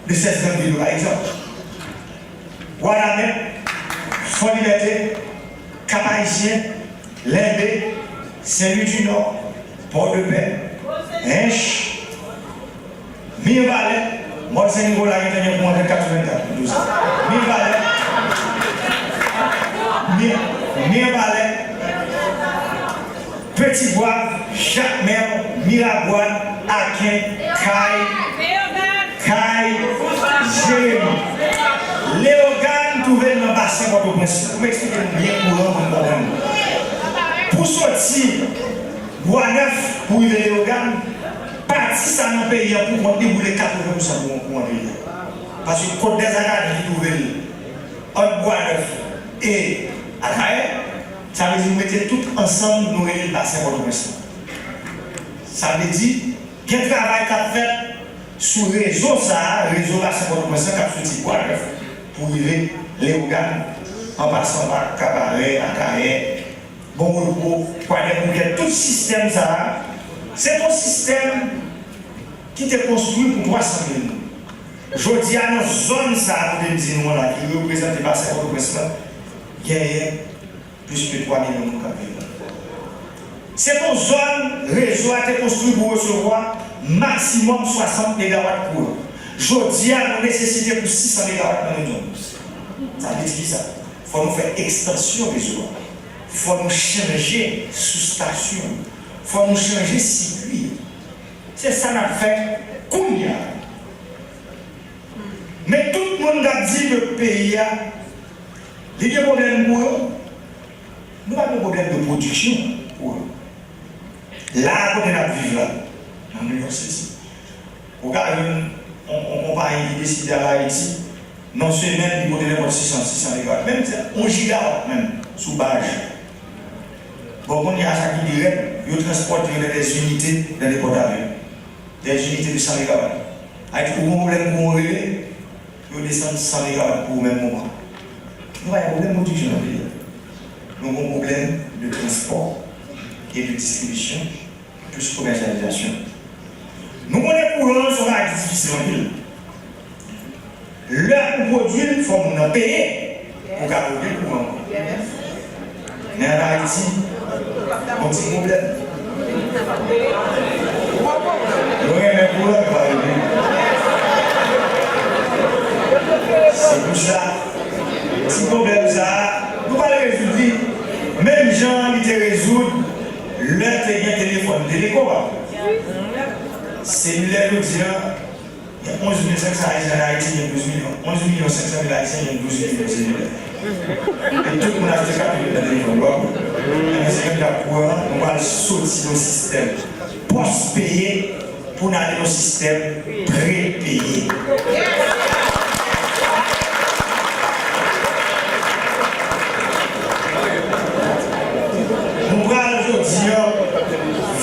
de sèz gran vil yo, pa egzanp. Wanament, Fò Libète, Kap Ayisyen, Lenbe, Sen Lwi di Nò, Pòdepè, Ench, Mibalè, Mòn Sen Nikola gentan gen kouran vennkat sou vennkat, nou di sa. Mibalè, Mi-, Mibalè, Petit Goâve, Jakmèl, Miragwàn, Aken, Kay, Kay, Jeremi. Leyogàn twouve l nan basen Pòtoprens. Pou m eksplike nou byen kouran pou n konprann. Pou soti Bwa Nèf pou rive Leyogàn, pati sa nan peyi a pou kont li boule katreven pousan kouran, kouran peyi a. Paske Côte des Acadiens ki twouve l ant Bwa Nèf e Akayè, sa vle di nou mete tout ansanm, nou rele l basen Pòtoprens lan. Sa vle di, gen travay k ap fèt sou rezo sa a, rezo basen Pòtoprens lan k ap soti Bwa Nèf pou rive Leyogàn, an pasan pa Kabarè, Akayè, Bon Repo, Kwadèboukè, tout sistèm sa a, se t on sistèm ki te konstwi pou twa san mil moun. Jodi a, nan zòn sa a, kote m di nou an la, ki reprezante basen Pòtoprens lan, genyen plis ke twa milyon moun k ap viv la. Se t on zòn, rezo a te konstwi pou resevwa maksimòm swasant megawat kouran. Jodi a, nou nesesite pou sis san megawat nan yon zòn. Sa vle di kisa? Fò nou fè ekstansyon rezo a. Fò nou chanje soustasyon yo. Fò nou chanje sikui yo. Se sa n ap fè kounye a. Men tout moun k ap di ke peyi a, li gen pwoblèm kouran, nou pa gen pwoblèm de pwodiksyon kouran. La a kote n ap viv la, nan New York City, ou ka jwenn yon, yon konpayi ki deside al Ayiti, nan semèn, li pote nenpòt sis san, sis san megawat. Menm se yon jigawat menm, sou baj. Bon, kounye a, sa ki pi rèd, yo transpòte yo nan dè zinite, nan dè pòtavyon. Dè zinite de san megawat. Ayiti, ou gen yon pwoblèm pou yon rele, Yo desann san megawat pou ou menm moman. Nou pa gen pwoblèm pwodiksyon nan peyi a. Nou gen yon pwoblèm de transpò e de distribisyon, plis komèsyalizasyon. Nou konnen kouran an se yon bagay ki difisil anpil. Lè ou pwodui l, fò moun nan peye pou w ka pwodui kouran an. Men ann Ayiti, gon ti pwoblèm. Yo renmen kouran, yo pa renmen. Se pou sa, ti pwoblèm sa a, nou pral rezoud li menm jan li te rezoud lè te gen telefòn Teleco a. Selilè jodi a, gen onz mil senk san Ayisyen ann Ayiti, gen douz milyon. Onz milyon senk san mil Ayisyen, gen douz milyon selilè. E tout moun achte kat yo nan telefòn yo. Ebyen, se menm jan ak kouran an, nou pral soti nan sistèm pòs peye pou n ale nan sistèm prepeye. Nou pral jodi a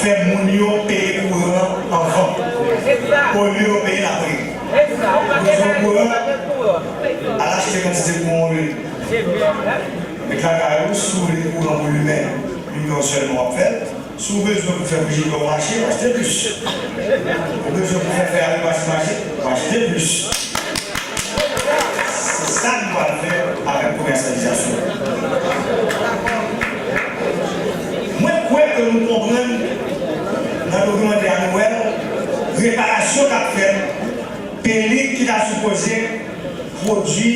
fè moun yo peye kouran anvan, olye yo peye l apre. Ou bezwen kouran, al achte kantite kouran w vle. Met lakay ou, si w vle kouran pou limen, limyè w sèlman w ap fè l. Si w bezwen pou fè frijidè w mache, w achte plis. Ou bezwen pou fè fè a repase mache, w achte plis. Se sa nou pral fè avèk komèsyalizasyon. Mwen kwè ke nou konprann nan dokimantè a nou wè l, reparasyon k ap fèt, Pelig ki ta sipoze pwodui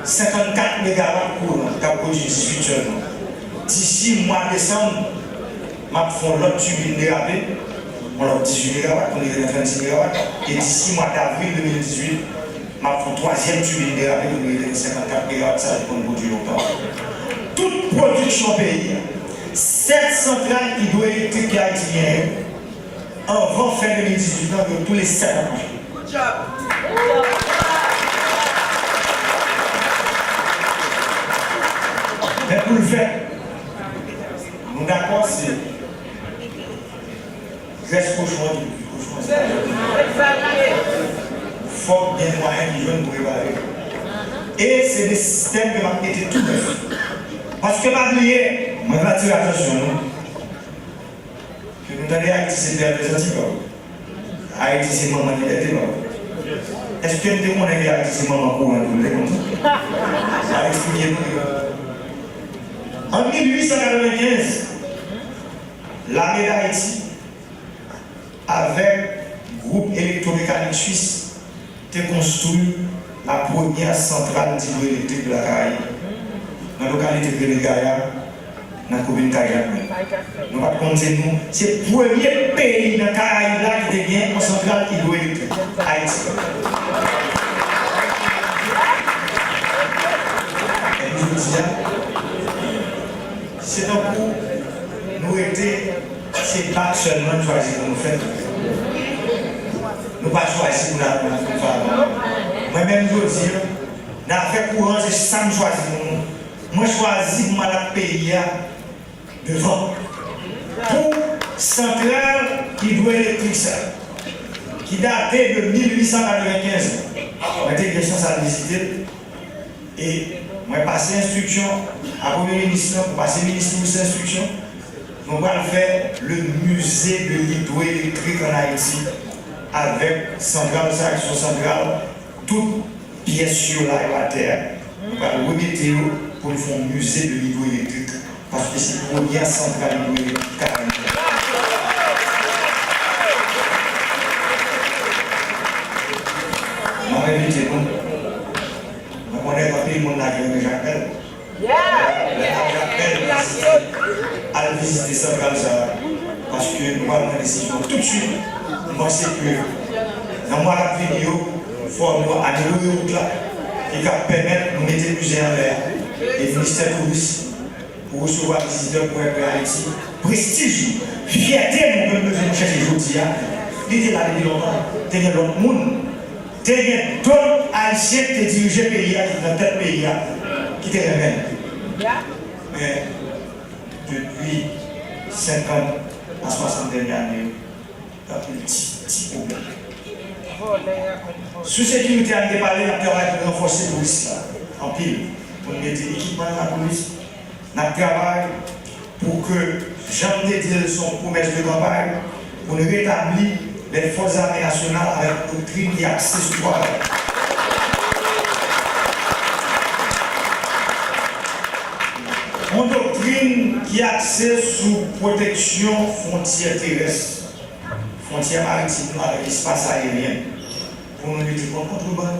senkannkat megawat kouran, k ap pwodui dizuit sèlman. Disi mwa desanm, m ap fè yon lòt tibin derape, yon lòt dizuit megawat, pou n rive nan trannsis megawat. E disi mwa davril de mil dizuit, m ap fè yon twazyèm tibin derape pou n rive nan senkannkat megawat, sa ki konn pwodui lontan. Tout pwodiksyon peyi a, sèt santral idwoelektrik ke Ayiti genyen yo, anvan fen de mil dizuit lan, yo toulesèt ap mache. Men pou l fèt, nou dakò se grès kochon an ki pi kochon an, se pa jòt. Fòk gen mwayen ki jwenn pou repare. E se de sistèm ke m ap mete tou nèf. Paske pa bliye, mwen va atire atansyon nou, ke nou tande Ayiti se tè dèzanti, pa vre? Ayiti se manman libète, pa vre? Èske n te konnen ke Ayiti se manman kouran tou, n te konn sa? Al eksplike nou. An mil uit san katrevenkenz, Lame d Ayiti, avèk gwoup elektwomekanik swis, te konstwi la premyè santral idwoelektrik de la Karayib, nan lokalite Grenegaya, nan komin Kay Jakmèl. Nou pa t konn se nou, se premye peyi nan Karayib la ki te gen yon santral idwoelektrik, Ayiti. Epi jodi a, se tankou nou rete, se bak sèlman n chwazi pou nou fè. Nou pa chwazi pou n al, pou n al fè avan. Mwen menm jodi a, nan afè kouran, se sa m chwazi pou nou. Mwen chwazi pou m al ak peyi a devan. Pou santral idwoelektrik sa, ki date de mil uit san katrevenkenz, mwen te gen chans al vizite l. E mwen pase enstriksyon a premye minis lan, pou pase minis Louis enstriksyon, nou pral fè le musée de l'hydroélectrique en Haïti, avèk santral sa, ki se yon santral, tout pyès yo la, yo atè a. Nou pral remete yo pou n fè yon musée de l'hydroélectrique, paske se premyè santral idwoelektrik Karayib. M ap envite nou. Mwen konnen anpil moun la ki renmen Jakmèl. Lè Jakmèl vizite, al vizite santral sa a, paske nou pral pran desizyon tout swit. M panse ke nan mwa k ap vini yo, fò nou amelyore wout la, ki ka pèmèt nou mete mize anlè a. E ministè touris pou resevwa vizitè pou wè Ayiti. Prestij nou, fyète nou ke nou bezwen nou chèche jodi a, li te la depi lontan. Te gen lòt moun, te gen dòt Ayisyen ki te dirije peyi a, ki te nan tèt peyi a, ki te renmen l. Men, depi senkant a swasant dènye ane yo, anpil ti, ti pwoblèm. Sou sekirite a, n te pale, n ap travay pou n ranfòse polis la anpil, pou n mete ekipman nan lapolis. N ap travay pou ke, jan m te di l, se yon pwomès de kanpay, pou n retabli lè Fòs Zame Nasyonal avèk yon doktrin ki akse sou twa bagay. Yon doktrin ki akse sou pwoteksyon fwontyè terès, fwontyè maritim nou avèk espas ayeryen, pou nou lite kont kontrebann,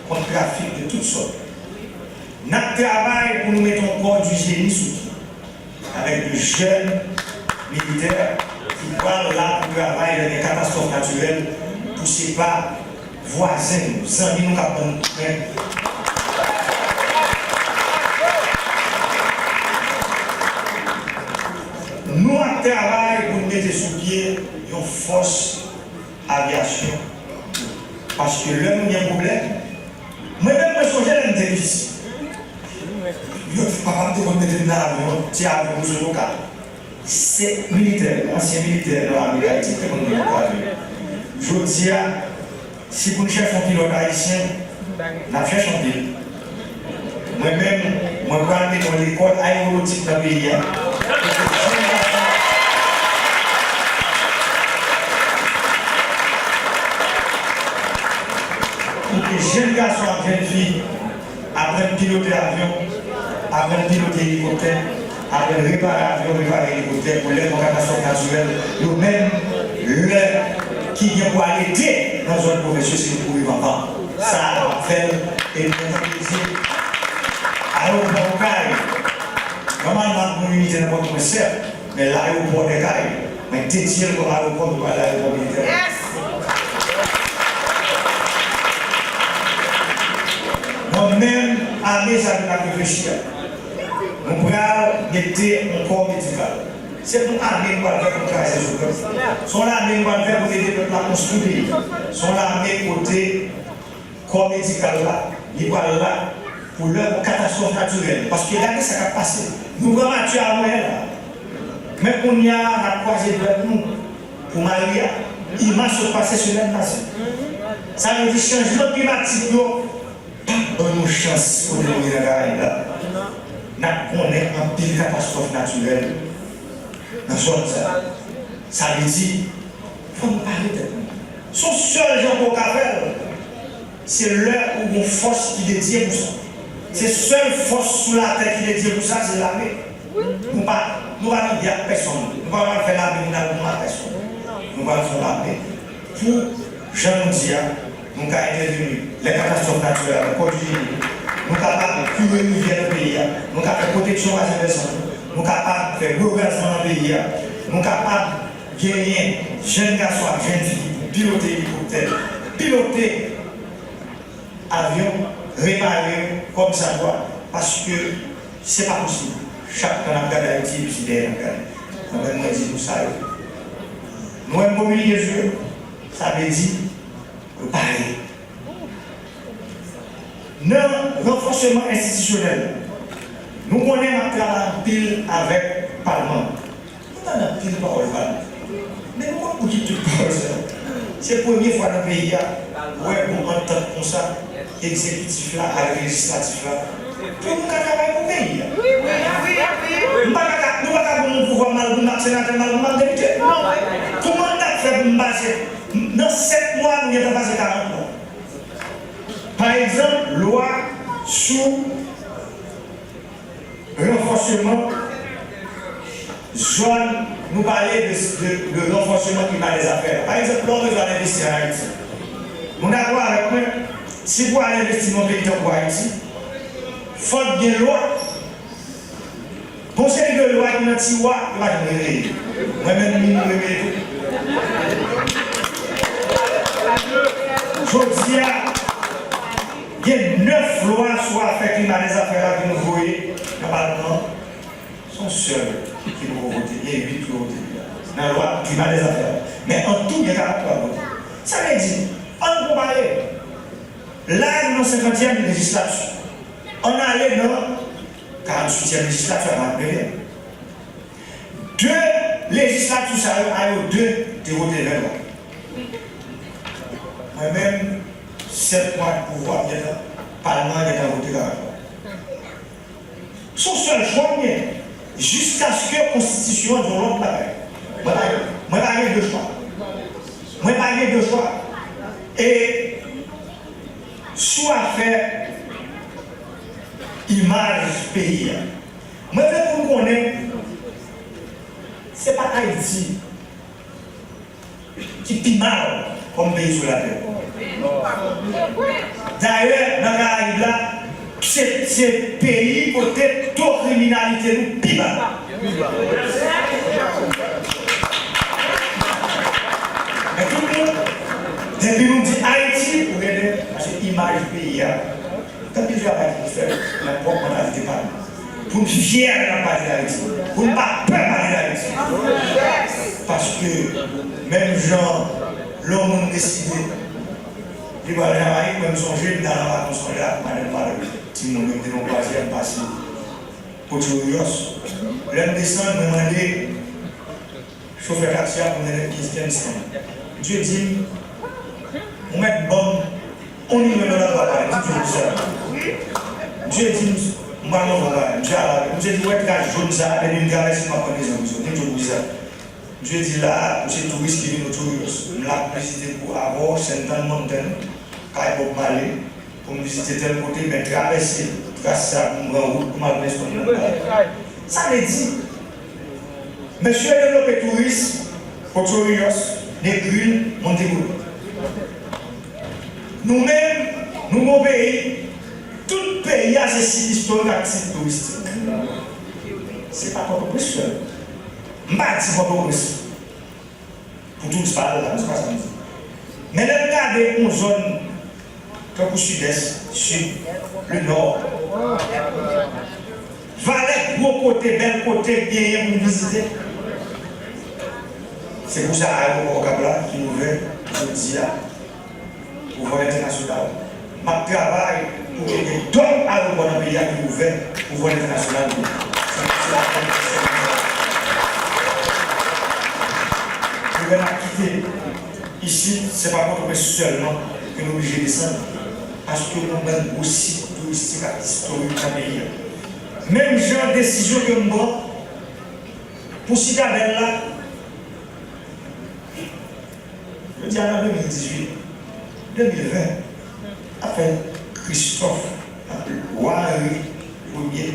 kont trafik de tout sòt. N ap travay pou nou mete yon kò di jeni sou pye, avèk de jèn militè ki pral la pou travay lè gen katastwòf natirèl, pou se pa vwazen nou, zanmi nou k ap ban nou kout men. Nou ap travay pou n mete sou pye yon fòs avyasyon. Paske lè nou gen pwoblèm, mwen menm mwen sonje lè m te piti. Yo, papa m te konn mete m nan avyon, ti avyon pou sou lokal. Se militè, ansyen militè nan lame Dayiti te konn gen pwoblèm. Jodi a, si pou n chèche yon pilòt ayisyen, n ap chèche anpil. Mwen menm, mwen pral mete yon lekòl ayewonotik nan peyi a. Pou ke jèn gason, pou ke jèn gason ak jèn fi aprann pilote avyon, aprann pilote elikoptè, aprann repare avyon, repare elikoptè, pou lè gen katastwòf natirèl, yo menm, lè ki gen pou arete nan zòn pwovens yo, se pou rive anvan. Sa a, n ap fè l, e nou kontan Bondye. Ayewopò Okay, nòmalman, ak moun militè nan Pòtoprens, sèt, men l ayewopò Dèkay, mwen dedye l kòm ayewopò, nou pral ayewopò militè. Mwen menm, ame sa nou ap reflechi a. Nou pral mete yon kò medikal. Se pou ame nou pral fè pou kraze sou pèp. Se yon lame nou pral fè pou ede pèp la konstwi peyi. Se yon lame kote kò medikal la, li pral la pou lè yon katastwòf natirèl. Paske gade sa k ap pase. Nou pran mati a anmweyè la. Men kounye a, n ap kwaze dwèt nou pou Maria. Iman sot pase semèn pase. Sa vle di chanjman klimatik yo p ap ban nou chans kote nou ye nan Karayib la. N ap konnen anpil katastwòf natirèl nan zòn sa yo. Sa vle di, fò nou pare tèt nou. Se yon sèl jan pou w ka fè l. Se lè ou gon fòs ki dedye pou sa. Se sèl fòs sou latè ki dedye pou sa, se lame. Nou pa, nou pa nan gè ak pèsonn. Nou pa pral fè lame pou n al goumen ak pèsonn. Nou pral fè yon lame pou, jan nou di a, nou ka entèveni lè katastwòf natirèl avèk kò di jeni. Nou kapab kire rivyè nan peyi a. Nou ka fè pwoteksyon basen vèsan nou. Nou kapab fè rebwazman nan peyi a. Nou kapab genyen jèn gason ak jèn fi ki pou pilote elikoptè, pilote avyon, repare yo kòmsadwa, paske se pa posib. Chak tan n ap gade Ayiti, epi se dèyè n ap gade. Mwen menm, mwen di nou sa yo. Nou wè m kominike sou yo, sa vle di yo pare. Nan ranfòseman enstitisyonèl, nou konnen n ap travay anpil avèk palman. Nou tande anpil pawòl pale. Men nou konn pou ki tout pawòl sa yo. Se premye fwa nan peyi a, ou wè gon antant konsa, egzekitif la ak lejislatif la, pou nou ka travay pou peyi a. M pa ka, nou pa ka ban m yon pouvwa m al goumen ak senatè, m al goumen ak depite. Kòman n t ap fè pou m pase, nan sèt mwa, nou gentan pase karant mwa? Pa egzanp, lwa sou ranfòseman zòn, nou pale de, de, de ranfòseman klima dèzafè a. Pa egzanp, lè w bezwen al envesti an Ayiti, nou dakò avèk mwen, si pou al envesti nan yon peyi tankou Ayiti, fòk gen lwa. Gon seri de lwa ki nan tiwa, yo pa janm reveye. Mwen menm, m vin reveye tou. Jodi a, gen nèf lwa sou afè klima dèzafè la ke nou voye nan palman an. Se yon sèl ki poko vote, gen uit ki vote deja. Nan lwa klima dèzafè la. Men an tou, gen karant twa vote. Sa vle di, ann konpare. La, nou nan senkantyèm lejislati. Ann ale nan karanntuityèm lejislati, karantnevyèm. De lejislati sa yo, a yo de te vote ven lwa. Mwen menm, sèt mwa de pouvwa m gentan, palman an gentan vote karant mwa. Se yon sèl chwa m gen, jiskaske konstitisyon an di yon lòt bagay. Mwen pa, mwen pa gen de chwa. Mwen pa gen de chwa. E sou afè imaj peyi a, mwen vle pou n konnen, se pa Ayiti ki pi mal kòm peyi sou latè. Dayè, nan Karayib la, se, se peyi kote to kriminalite nou pi ba. Men tout moun, depi nou di Ayiti, ou genlè, paske imaj peyi a, gen anpil travay ki pou fèt nan pwòp mantalite pa nou. Pou n fyè lè n ap pale d Ayiti. Pou n pa pè pale d Ayiti. Paske, menm jan lè yon moun deside li pral Jamayik, mwen m sonje m t al an vakans yon lè ak madanm pa l, timoun yo, m te nan yon kwazyè, m pase Ocho Rios. Lè m desann, mwen mande chofè taksi a pou mwen kenz, kenz pound. Misye di m, "Ou mèt ban m yon milyon dòla pou w al pale." M di, "Misye, misye di m, m pral montre w bagay." Misye al avè m. Misye di, "Ou wè tras jòn sa a, depi m travèse, m ap pran dezan prizon." M di, "Misye, pou kisa?" Misye di, "La a, ou se touris ki vin Ocho Rios. M la pou vizite kou avè w, Saint Ann Mountain, kay Bob Marley, pou m vizite tèl kote, men travèse tras sa pou m pran wout pou m al Princeton nan bagay." Sa vle di, mesye yo devlope touris, Ocho Rios, Negril, Montebello. Nou menm, nou gon peyi, tout peyi a se sit istorik ak sit touristik. Se pa Pòtoprens sèl. M pa di Pòtoprens pou touris pa al la, se pa sa m di. Men lè n gade yon zòn tankou Sidès, Sid, Lenò, valè gwo kote, bèl kote k genyen pou n vizite. Se pou sa ayewopò Okap la ki ouvè jodi a pou vòl entènasyonal. M ap travay pou ke gen dòt ayewopò nan peyi a ki ouvè pou vòl entènasyonal yo. Se, se la kondisyon. Lè n ap kite isit, se pa Pòtoprens sèlman ke n oblije desann, paske nou gen gwo sit touristik ak istorik nan peyi a. Menm jan desizyon ke m pran pou Sitadèl la, jodi a nan de mil dizuit, de mil ven, afè Christophe, wa Henri premye,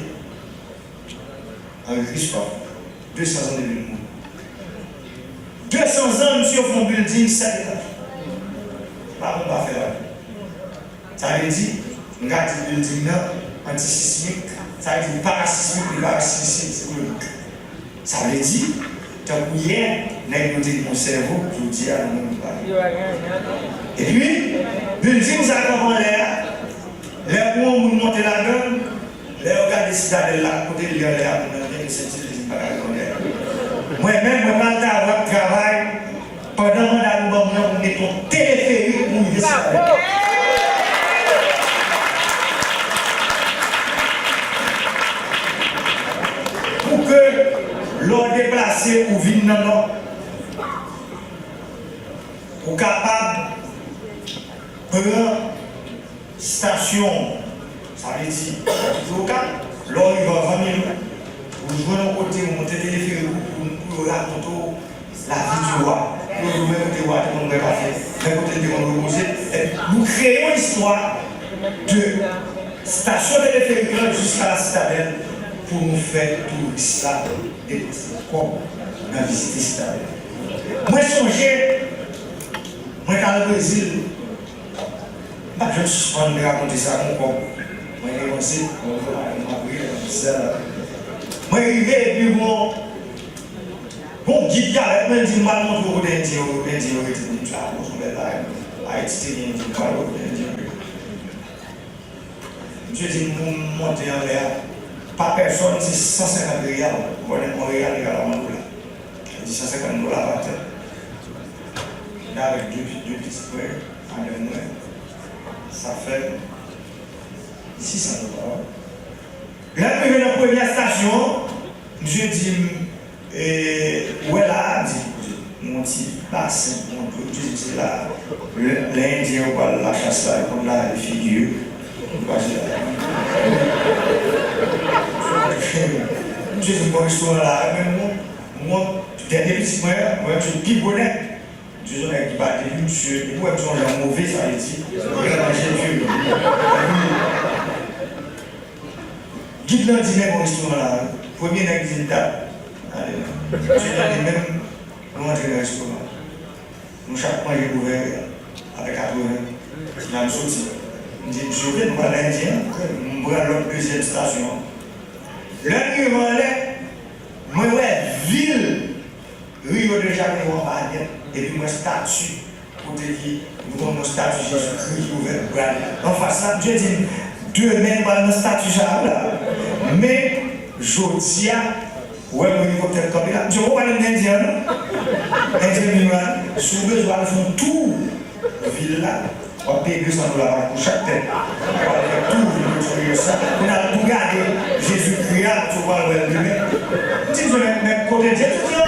Henri Christophe, de san zan de vil moun. De san zan, misye fè yon bilding sèt etaj. Pa bon pa fè la. Sa vle di, m ka di bilding nan antisismik, sa vle di li parasismik, li parasismik, siklonik. Sa vle di, tankou yè, nèg yo te gen yon sèvo, jodi a, nou menm nou pa gen. Epi, bilding sa kanpe anlè a, lè pou yon moun monte ladan l, lè yo gade Sitadèl la, kote l ye anlè a, moun nan gen de senti li di m pa ka rive anlè a. Mwen menm, mwen pral ta-, ap travay pandan manda nou ban m nan pou m met yon teleferik pou rive Sitadèl. Pou ke lè w deplase ou vin nan Nò, ou kapab pran stasyon, sa vle di, Okap, lè w rive anvan minui, ou jwenn yon kote, ou monte teleferik ou pou, pou yo rakonte w lavi di wa. Pou yo di w men kote wa te konn bwè kafe, men kote l te konn repoze. Epi nou kreye yon istwa de stasyon teleferik lan jiska la Sitadèl pou nou fè touris la depanse kòb nan vizite Sitadèl. Mwen sonje, mwen t al Brezil, m pa t janm sispann rakonte sa, gon kòb mwen depanse, mwen rive, mwen rive, mwen rive, epi bon, bon gid ki avèk mwen, li di m al montre w kote Endyen yo, Endyen yo rete. M di, a bon, se yon bèl bagay. Ayiti te gen Endyen, m pral wè kote Endyen yo rete. Misye di m pou m monte anlè a, pa pèsòn, se san senkant reyal. Ou konnen yon reyal egal a yon dola. Li di san senkant dola pa tèt. Mwen avèk de, de pitit mwen, madanm mwen, sa fè sis san dola. Lè m rive nan premyè estasyon an, misye di m, e, ou wè la a, m di, kote? Yon ti basen, yon dlo, misye di m se la a. Lè, lè Endyen yo pral lachas la, yo konn lave figi yo. Yo pase la. Misye di m, "Bon, restoran la, men mwen, mwen, dènye pitit mwen an, mwen, misye pi gwo nèg." Misye se yon nèg ki pa depi, misye, depi w wè misye yon jan move, sa vle di, li manje vye. Gid lan di, "Men bon, restoran la, wi." Premye nèg ki di l, "Dat, ale la." Misye tande menm, nou antre nan restoran. Nou chak manje gouvè a, apre katreven. Nan m soti. M di, "Misye, ok, nou pral nan Endyen an." M pran lòt dezyèm estasyon an. Lè m rive anlè, mwen wè vil Rio de Janeiro anba nèt, epi m wè estati, kote ki, nou konn yon estati Jezikri ki ouvè bra l anfas la. Misye di m, "Demen, nou pral nan estati sa a la. Men, jodi a, ou wè yon elikoptè k kanpe la." Misye poko pale m de Endyen an, non. Endyen vin la, si w bezwen al fè yon tou vil la, w ap peye de san dola pa pou chak tèt. W al fè tou vil Buenos Aires la. Kounye a pou gade Jezikri a, ou pral wè l demen. M di, "Men, men kote Jezi di yo,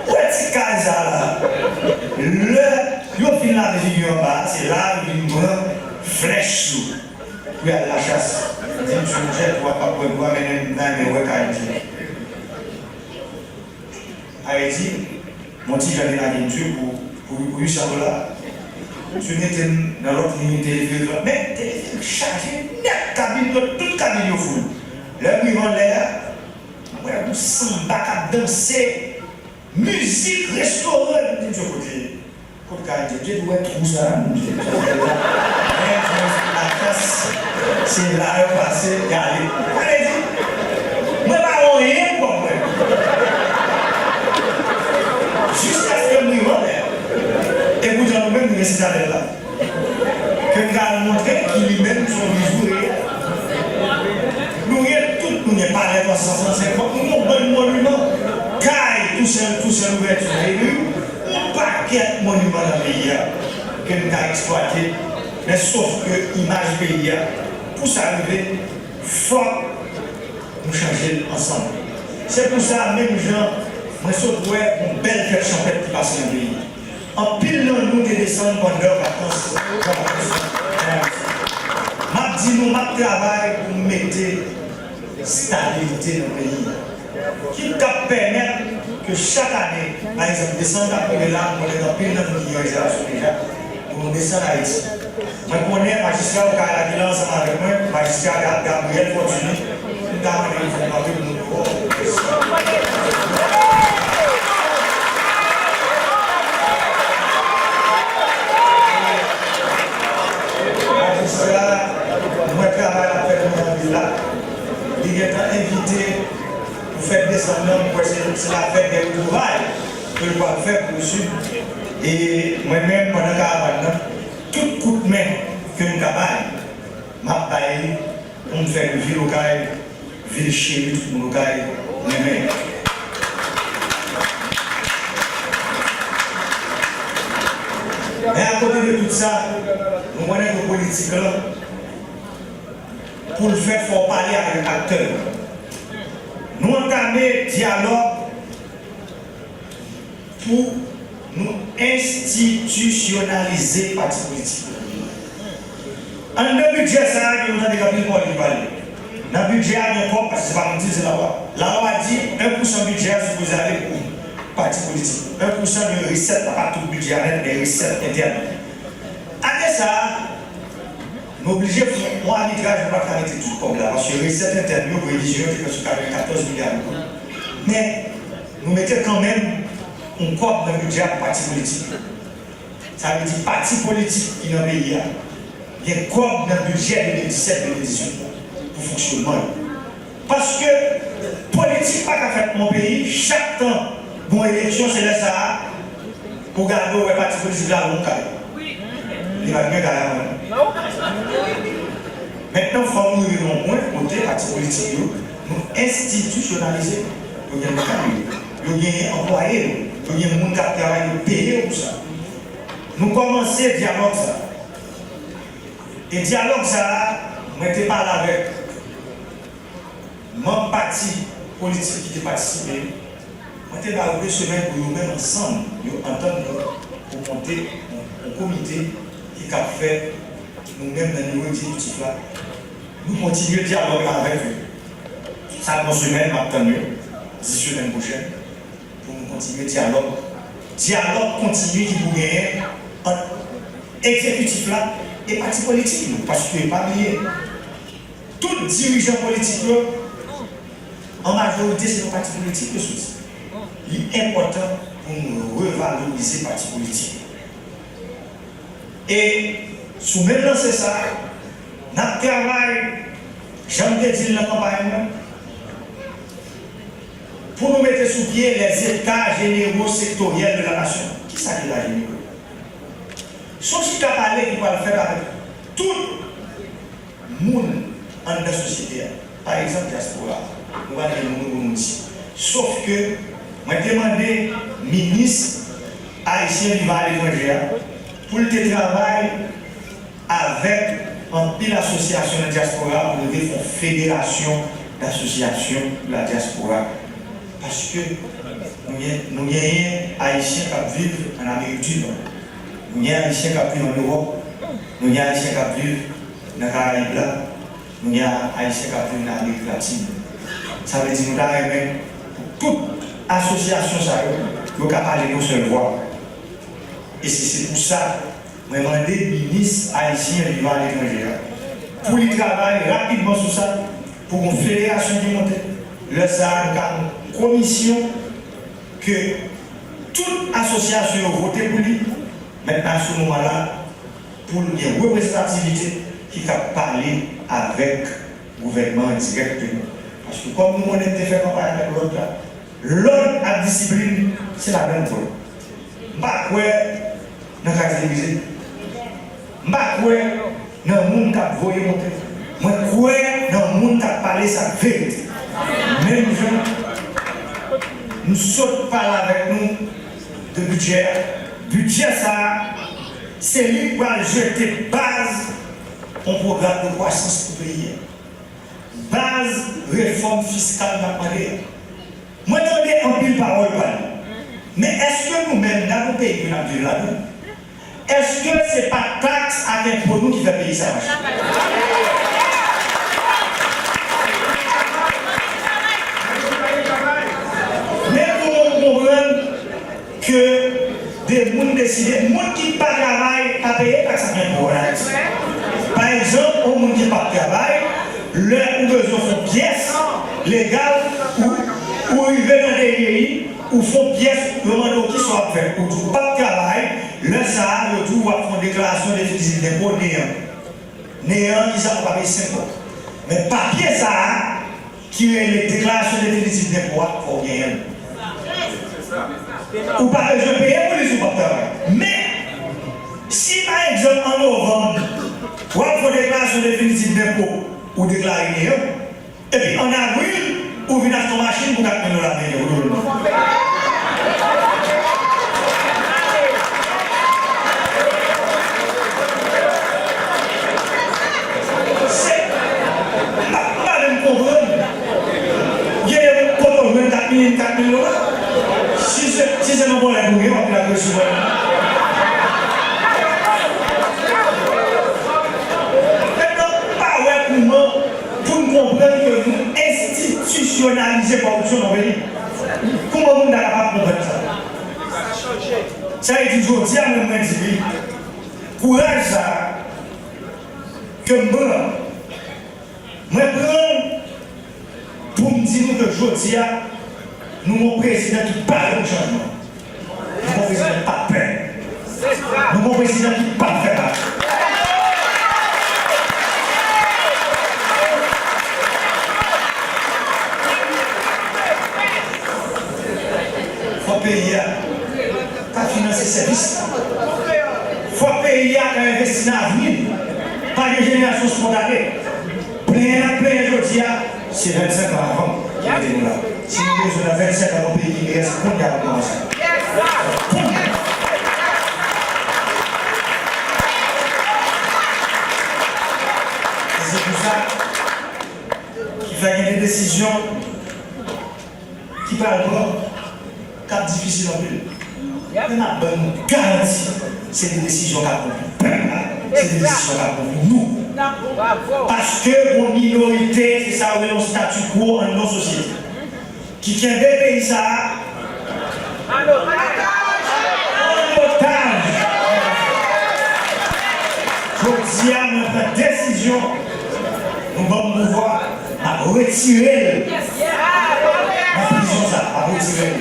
ou wè ti kay sa la?" Lè yo fin lave figi yo anba a, se la yo vin pran flèch yo pou y al lachas. M di, "Misye, monchè, ou ap ap wè, ou ap mennen m nan men wè kay Endyen." Ayiti, yon ti jan te lage misye pou, pou, pou uit san dola. Misye mete m nan lòt liy teleferik la. Men teleferik chaje nèt, kabin yo, tout kabin yo foul. Lè m rive anlè a, m wè yon sanba k ap danse, mizik, restoran. M di, "Misye, kote?" Kot kay Endyen? Depi w wè twou sa a, m di, men, men, lakans, se la yo pase, y ale. Sa vle di, mwen pa wè anyen pou mwen. Jiskaske m rive anlè. E poutan nou menm, nou gen Sitadèl la. Ke m ka al montre ki li menm se yon bijou reyèl. Nou gen tout, nou gen palè twa san swasannsenk, fòk nou gen yon bann moniman. Kay Toussaint, Toussaint Louverture, Henry, yon pakèt moniman nan peyi a ke n ka eksplwate, men sof ke imaj peyi a, pou sa rive, fòk nou chanje l ansanm. Se pou sa, menm jan mwen sot wè yon bèl fèt chanpèt ki pase nan peyi a. Anpil nan nou te desann pandan vakans, gran vakans nan Ayiti. M ap di nou, m ap travay pou m mete stabilite nan peyi a, ki t ap pèmèt ke chak ane, pa egzanp, desanm k ap rive la, m konnen gen anpil nan nou ki gen rezèvasyon deja, pou nou desann Ayiti. Mwen konnen majistra Okay la ki la ansanm avèk mwen, majistra Ga-, Gabriel Fortuné, m ta mande l fè kanpe pou nou. Majistra, mwen travay l ap fè nan vil la. Li gentan envite pou fèt desanm nan, mwen kwè se, se la fèt dè retwouvay ke l pral fè pou Sid. E mwen menm, pandan karavàn nan, tout kout men ke m ka bay, m ap bay li pou m fè vil Okay, vil cheri tout moun Okay renmen. Men akote de tout sa, nou konnen ke politik lan, pou l fèt, fò w pale avèk aktè yo. Nou antame dyalòg pou nou enstitisyonalize pati politik yo. Anndan bidjè sa a, nou tande anpil pawòl ki pale. Nan bidjè a, gen kòb, paske se pa mwen ki di l, se lalwa. Lalwa di, en pousan bidjè a sipoze ale pou pati politik. En pousan de resèt, pa, pa tout bidjè a nèt, men resèt entèn. Ane sa a, nou oblije fè yon abitraj, nou pa t ka mete tout kòb la, paske resèt entèn yo, previzyon yo te fèt sou katrevenkatòz milya de goud. Men, nou mete kanmenm yon kòb nan bidjè a pou pati politik yo. Sa vle di pati politik ki nan peyi a gen kòb nan bidjè de mil disèt, de mil dizuit la pou fonksyonman yo. Paske politik pa ka fèt nan yon peyi, chak tan gon eleksyon, se lè sa a pou gade w wè pati politik la gon kay. Li pa t gen kay avan. Mentnan, fò nou rive nan yon pwen kote pati politik yo, nou enstitisyonalize yo. Yo gen kay yo, yo gen anplwaye yo, yo gen moun k ap travay, yo peye yo pou sa. Nou kòmanse dyalòg sa. E dyalòg sa a, mwen te pale avèk manm pati politik ki te patisipe yo. Mwen te ba yo de semèn pou yo menm ansanm, yo antann yo pou monte yon Yon komite ki kab fè nou menm nan nivo egzekitif la, nou kontinye dyalòg la avèk yo. Sa gon semèn, m ap tann yo, di semèn pwochèn, pou nou kontinye dyalòg. Dyalòg kontini ki pou genyen ant egzekitif la e pati politik yo, paske pa bliye, tout dirijan politik yo, an majorite, se nan pati politik yo soti. Li enpòtan pou nou revalorize pati politik yo. E sou menm lanse sa a, n ap travay, jan m te di l nan kanpay mwen, pou nou mete sou pye les états généraux sectoriels de la nation. Kisa ki eta jeneral? Se yon chita pale ki pral fèt avèk tout moun anndan sosyete a. Pa egzanp, dyaspora a. Nou pa gen moun pou nou di. Sof ke mwen te mande minis ayisyen vivan aletranje a pou l te travay avèk anpil asosyasyon nan dyaspora a pou rive fè yon federasyon dasosyasyon de la diaspora. Paske nou gen, nou genyen Ayisyen k ap viv ann Amerik di Nò. Nou gen Ayisyen k ap viv ann Ewòp. Nou gen Ayisyen k ap viv nan Karayib la. Nou gen Ayisyen k ap viv nan Amerik Latin. Sa vle di nou ta renmen pou tout asosyasyon sa yo, yo ka pale yon sèl vwa. E se, se pou sa, mwen mande minis ayisyen vivan aletranje a pou li travay rapidman sou sa, pou yon federasyon ki monte. Lè sa a, nou ka yon komisyon ke tout asosyasyon yo vote pou li, mentnan sou moman la, pou l gen reprezantativite ki kab pale avèk gouvènman an dirèkteman. Paske kòm nou konnen m te fè kanpay avèk lòd la, lòd ak disiplin, se ladan l pran. M pa kwè nan kazye brize. M pa kwè nan moun k ap voye monte. Mwen kwè nan moun k ap pale sa k verite. Menm jan m sot pale avèk nou de bidjè a. Bidjè sa a, se li k pral jete baz yon pwogram de kwasans pou peyi a. Baz refòm fiskal n ap mande a. Mwen tande anpil pawòl pale. Men èske nou menm, nan yon peyi ke n ap viv ladan, èske se pa taks ak enpo nou ki fè peyi sa mache? Men pou nou konprann ke de moun deside, moun ki pa travay pa peye taks ak enpo ann Ayiti. Pa egzanp, yon moun ki p ap travay, lè ou bezwen fè yon pyès legal, ou, ou rive nan D G I, ou fè yon pyès, yo mande w kisa w ap fè. Ou di w p ap travay, lè sa a, yo di w w ap fè yon deklarasyon definitif denpo, neyan. Neyan, kisa, ou pa peye senk kòb. Men papye sa a, ki rele deklarasyon definitif denpo a, fò w genyen l. Ou pa bezwen peye pou li si w p ap travay. Men, si pa egzanp an novanm, w ap fè yon deklarasyon definitif denpo, ou deklare neyan, epi an avril, ou vin achte yon machin pou kat mil dola ameriken, pou donnen. Se, m pa, m pa menm konprann. Gen de moun kote w jwenn kat mil, kat mil dola. Si se, si se nan vòlè pou gen, w ap vin ak resi vòlè. Mentnan, m pa wè kouman pou n konprann ke nou enstitisyonalize kòripsyon nan peyi. Kouman moun ta kapab konprann sa? Sa vle di, jodi a, mwen, mwen di li, kouraj sa a ke m pran, mwen pran l pou m di nou ke jodi a, nou gon prezidan ki pa renmen chanjman. Nou gon prezidan ki pa pè. Nou gon prezidan ki pa fè bagay. Fò peyi a ka finanse sèvis. Fò peyi a ka envesti nan avni. Pa gen jenerasyon spontane. Plenyen n ap plenyen jodi a, se vennsenk an avan ki mete nou la. Si nou bezwen nan vennsenk an, yon peyi ki mersi, kounye a pou kòmanse. Pou nou. E se pou sa ki fè gen de desizyon ki pral pran, k ap difisil anpil. Men n ap ban nou garanti, Se de desizyon k ap bon pou pèp la, se de desizyon k ap bon pou nou. Paske gon minorite, se sa yo rele yon statu quo anndan yon sosyete, ki kenbe peyi sa a an otaj. Jodi a, mwen pran desizyon, nou ban m pouvwa, m ap retire l nan prizon sa a, m ap retire l.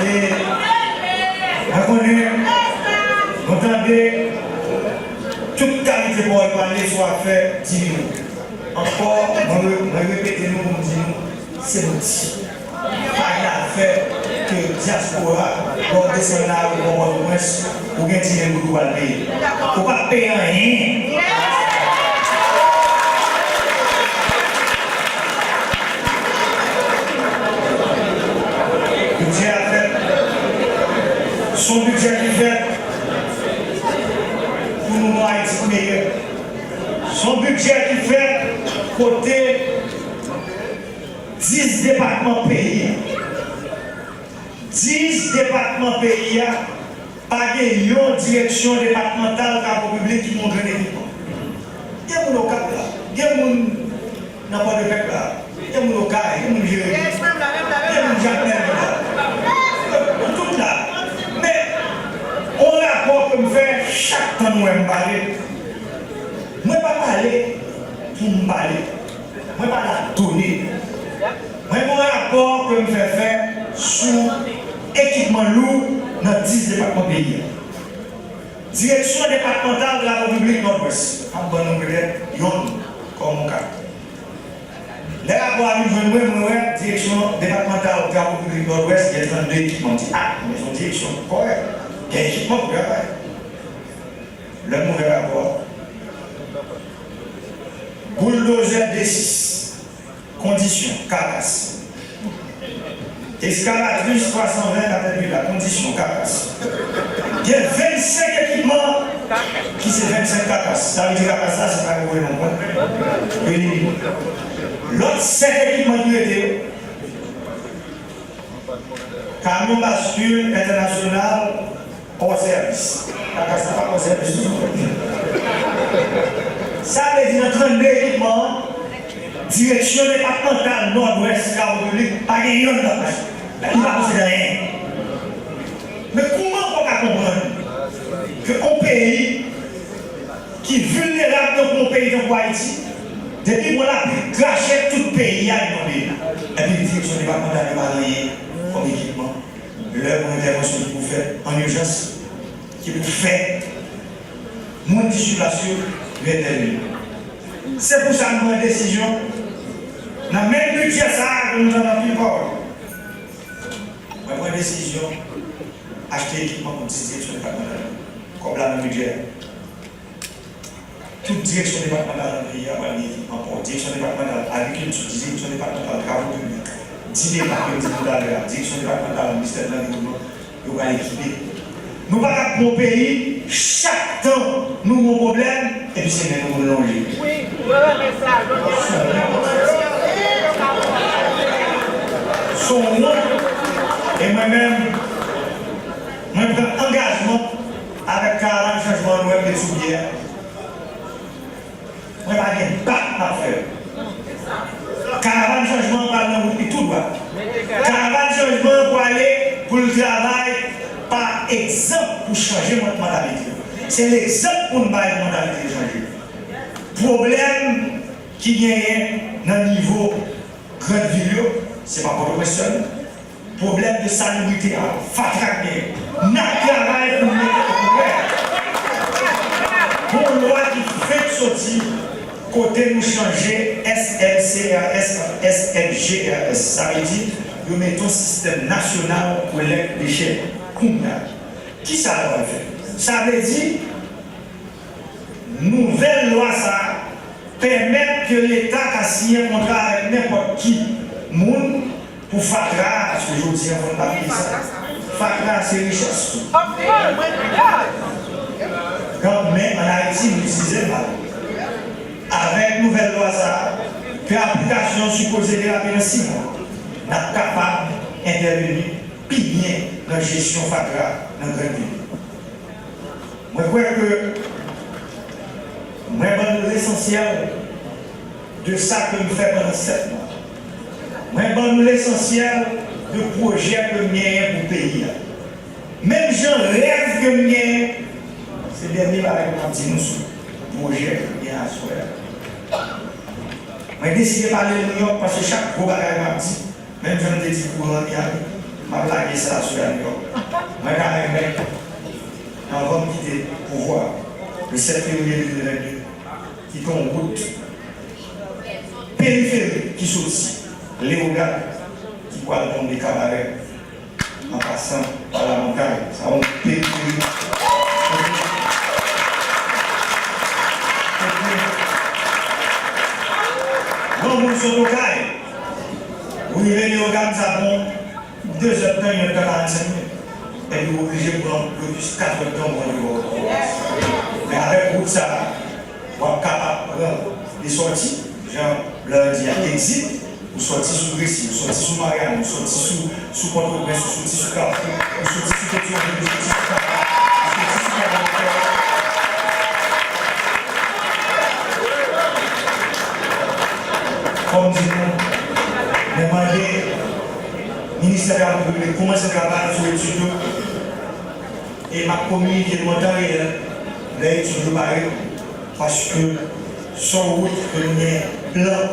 E mwen konnen, nou tande tout kalite pawòl pale sou afè Dimilou. Ankò, mwen re-, mwen repete nou pou m di nou, se manti. Pa gen afè ke dyaspora, lè w desann lari bò Pòtoprens, ou gen ti nen goud ou pral peye. Ou p ap peye anyen. Bidjè a fèt. Se yon bidjè ki fèt pou nou nan Ayiti ki meyè. Se yon bidjè ki fèt kote dis depatman peyi a. Dis depatman peyi a pa gen yon direksyon depatmantal travo piblik ki gen yon grenn ekipman. Gen moun Okap la, gen moun nan Pòdepèk la, gen moun Okay, gen moun Jeremi, gen moun Jakmèl la. Nou tout la. Men, yon rapò ke m fè chak tan nou wè m pale, mwen pa pale pou m pale. Mwen pa la done. Mwen gon rapò ke m fè fè sou ekipman lou nan dis depatman peyi a. Direksyon depatmantal travo piblik Nòdwès, m ap ban nou petèt yonn kòm yon ka. Lè rapò a vin jwenn mwen, mwen wè direksyon depatmantal travo piblik Nòdwès gen trannde ekipman. M di, a, men se yon direksyon kòrèk, gen ekipman pou travay. Lè m ouvè rapò a, bouldozè D sis, kondisyon, kakas. Eskavatris twa san ven, katèpila, kondisyon, kakas. Gen vennsenk ekipman ki se vennsenk kakas. Sa vle di kakas la, se pa yo voye non mwen. Yo elimine. Lòt sèt ekipman ki rete yo, kamyon baskil entènasyonal, hors service. Kakas la pa hors service tou. Sa vle di nan trannde ekipman an, direksyon depatmantal Nòdwès travo piblik pa gen yonn k ap mache. Li pa posede anyen. Men kouman w ka konprann ke yon peyi ki vilnerab tankou yon peyi tankou Ayiti, depi pran lapli krache tout peyi a inonde. Epi direksyon depatmantal yo pa gen anyen kòm ekipman. Lè gon entèvansyon ki pou fèt an ijans, ki pou fèt, moun ki sou plas yo, yo entèveni. Se pou sa m pran desizyon, nan menm bidjè sa a ke nou tande anpil pawòl, mwen pran desizyon achte ekipman pou dis direksyon depatmantal yo. Kòb la nan bidjè a. Tout direksyon depatmantal nan peyi a pral gen ekipman pò. Direksyon depatmantal agrikilti, direksyon depatmantal travo piblik, di depa ke m di nou talè a, direksyon depatmantal ministè de lanviwònman, yo pral ekipe. Nou pa ka pran yon peyi, chak tan nou gen yon pwoblèm, epi se men nou pou n lonje. Wi, mwen renmen sa. Se yon wont. E mwen menm, mwen pran angajman avèk karavàn chanjman an nou wè m met sou pye a. Mwen pa gen bak m ap fè. Karavàn chanjman an pral nan wout li tou dwat. Karavàn chanjman an pwale pou l travay pa egzanp pou chanje mantalite. Se legzanp pou n bay pou mantalite chanje. Pwoblèm ki genyen nan nivo grann vil yo, se pa Pòtoprens sèlman. Pwoblèm de salibrite a, fatra k genyen. N ap travay pou n mete an kontrè. Gon lwa ki fenk soti kote nou chanje S N C R S an S N G R S. Sa vle di, yo mete yon sistèm nasyonal kolèk dechè kounye a. Kisa l pral fè? Sa vle di, nouvèl lwa sa a pèmèt ke Leta ka siyen kontra avèk nenpòt ki moun Pou fatra, paske jodi a fò n pa bliye sa. Fatra se richès tou. Gannmen ann Ayiti, nou itilize l mal. Avèk nouvèl lwa sa a, ke aplikasyon an sipoze derape nan sis mwa, n ap kapab entèveni pi byen nan jesyon fatra nan Grannvil. Mwen kwè ke mwen ban nou lesansyèl de sa ke m fè pandan sèt mwa. Mwen ban nou lesansyèl de pwojè ke m genyen pou peyi a. Menm jan rèv ke m genyen, se dènye bagay ke m ap di nou sou pwojè ke m genyen aswè a. Mwen deside pale Nouyòk paske chak gwo bagay m ap di, menm jan m te di kouran Miami, m ap lage sa aswè a Nouyòk. Mwen ta renmen, anvan m kite pouvwa, le sèt fevriye de mil vennde, ki te yon wout periferik ki soti Leyogàn, ki pral tonbe Kabarè, an pasan pa Lamontay. Sa yon periferik. Yon moun sot Okay, ou rive Leyogàn, sa pran de zèdtan, inèdtan, karannsenk minit. Epi ou oblije pran blokis katrèdtan pou antre Pòtoprens. Men avèk wout sa a, w ap kapab pran de sòti, jan blan yo di a, egzit, ou sòti sou Gresi, ou sòti sou Mariani, ou sòti sou, sou Pòtoprens, ou sòti sou Kafou, ou sòti sou Petyonvil, ou sòti sou Kaba, ou sòti sou Kaba Motè. Kòm di nou, mwen mande Ministè Travay Piblik kòmanse travay sou etid yo. E m ap kominike nou an tan reyèl lè etid yo pare, paske se yon wout ke nou gen plan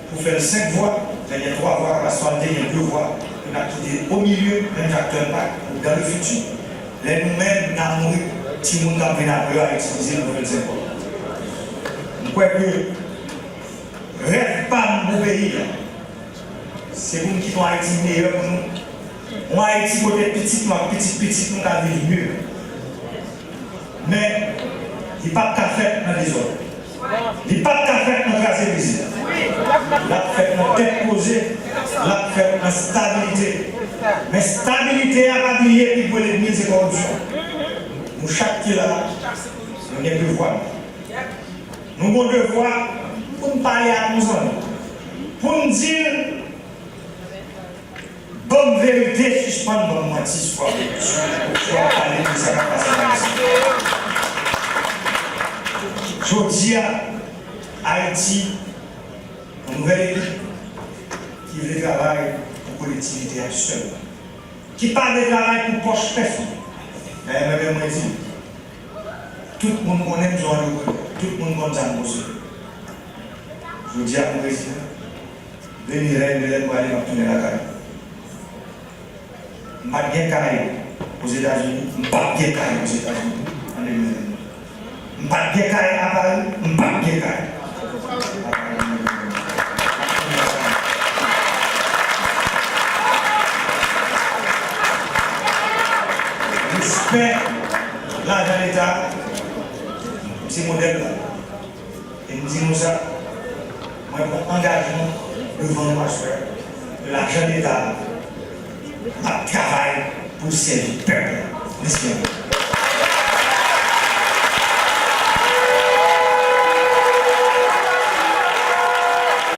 pou fè l senk vwa, men gen twa vwa k ap asfalte, gen de vwa ke n ap kite o milye, menm jan ak Turnpike, pou dans le futur, lè nou menm n a mouri, timoun k ap vin apre yo a itilize l pou fè l senk vwa. M kwè ke rèv pa m pou peyi a, se pou n kite yon Ayiti meyè pou nou. Yon Ayiti kote pitit nou ak pitit pitit nou ka viv mye. Men, li p ap ka fèt nan dezòd. Li p ap ka fèt nan kraze brize. L ap fèt nan tèt poze, l ap fèt nan stabilite. Men stabilite a, pa bliye, pi gwo lènmi l se kòripsyon. Nou chak ki la, nou gen devwa nou. Nou gen devwa pou n pale ak yon zanmi, pou n di l, ban m verite, sispann ban m manti sou, sou, sou w ap pale de sa k ap pase nan Ayiti. Jodi a, Ayiti, yon nouvèl elit ki vle travay pou kolektivite a sèlman, ki pa vle travay pou pòch pèsonn. Dayè, mwen menm, mwen di, tout moun konnen m se yon antreprenè, tout moun konn sa m posede. Jodi a, m prezidan. De mil ven, de lè m prale, m ap tounen lakay mwen. M pa t gen kay Ozetazini, m p ap gen kay Ozetazini an de mil ven. M pa t gen kay a Pari, m p ap gen kay. Respè lajan Leta, se modèl la. E m di nou sa, mwen pran angajman devan nou aswè, lajan Leta a ap travay pou sèvi pèp la. Mèsi anpil.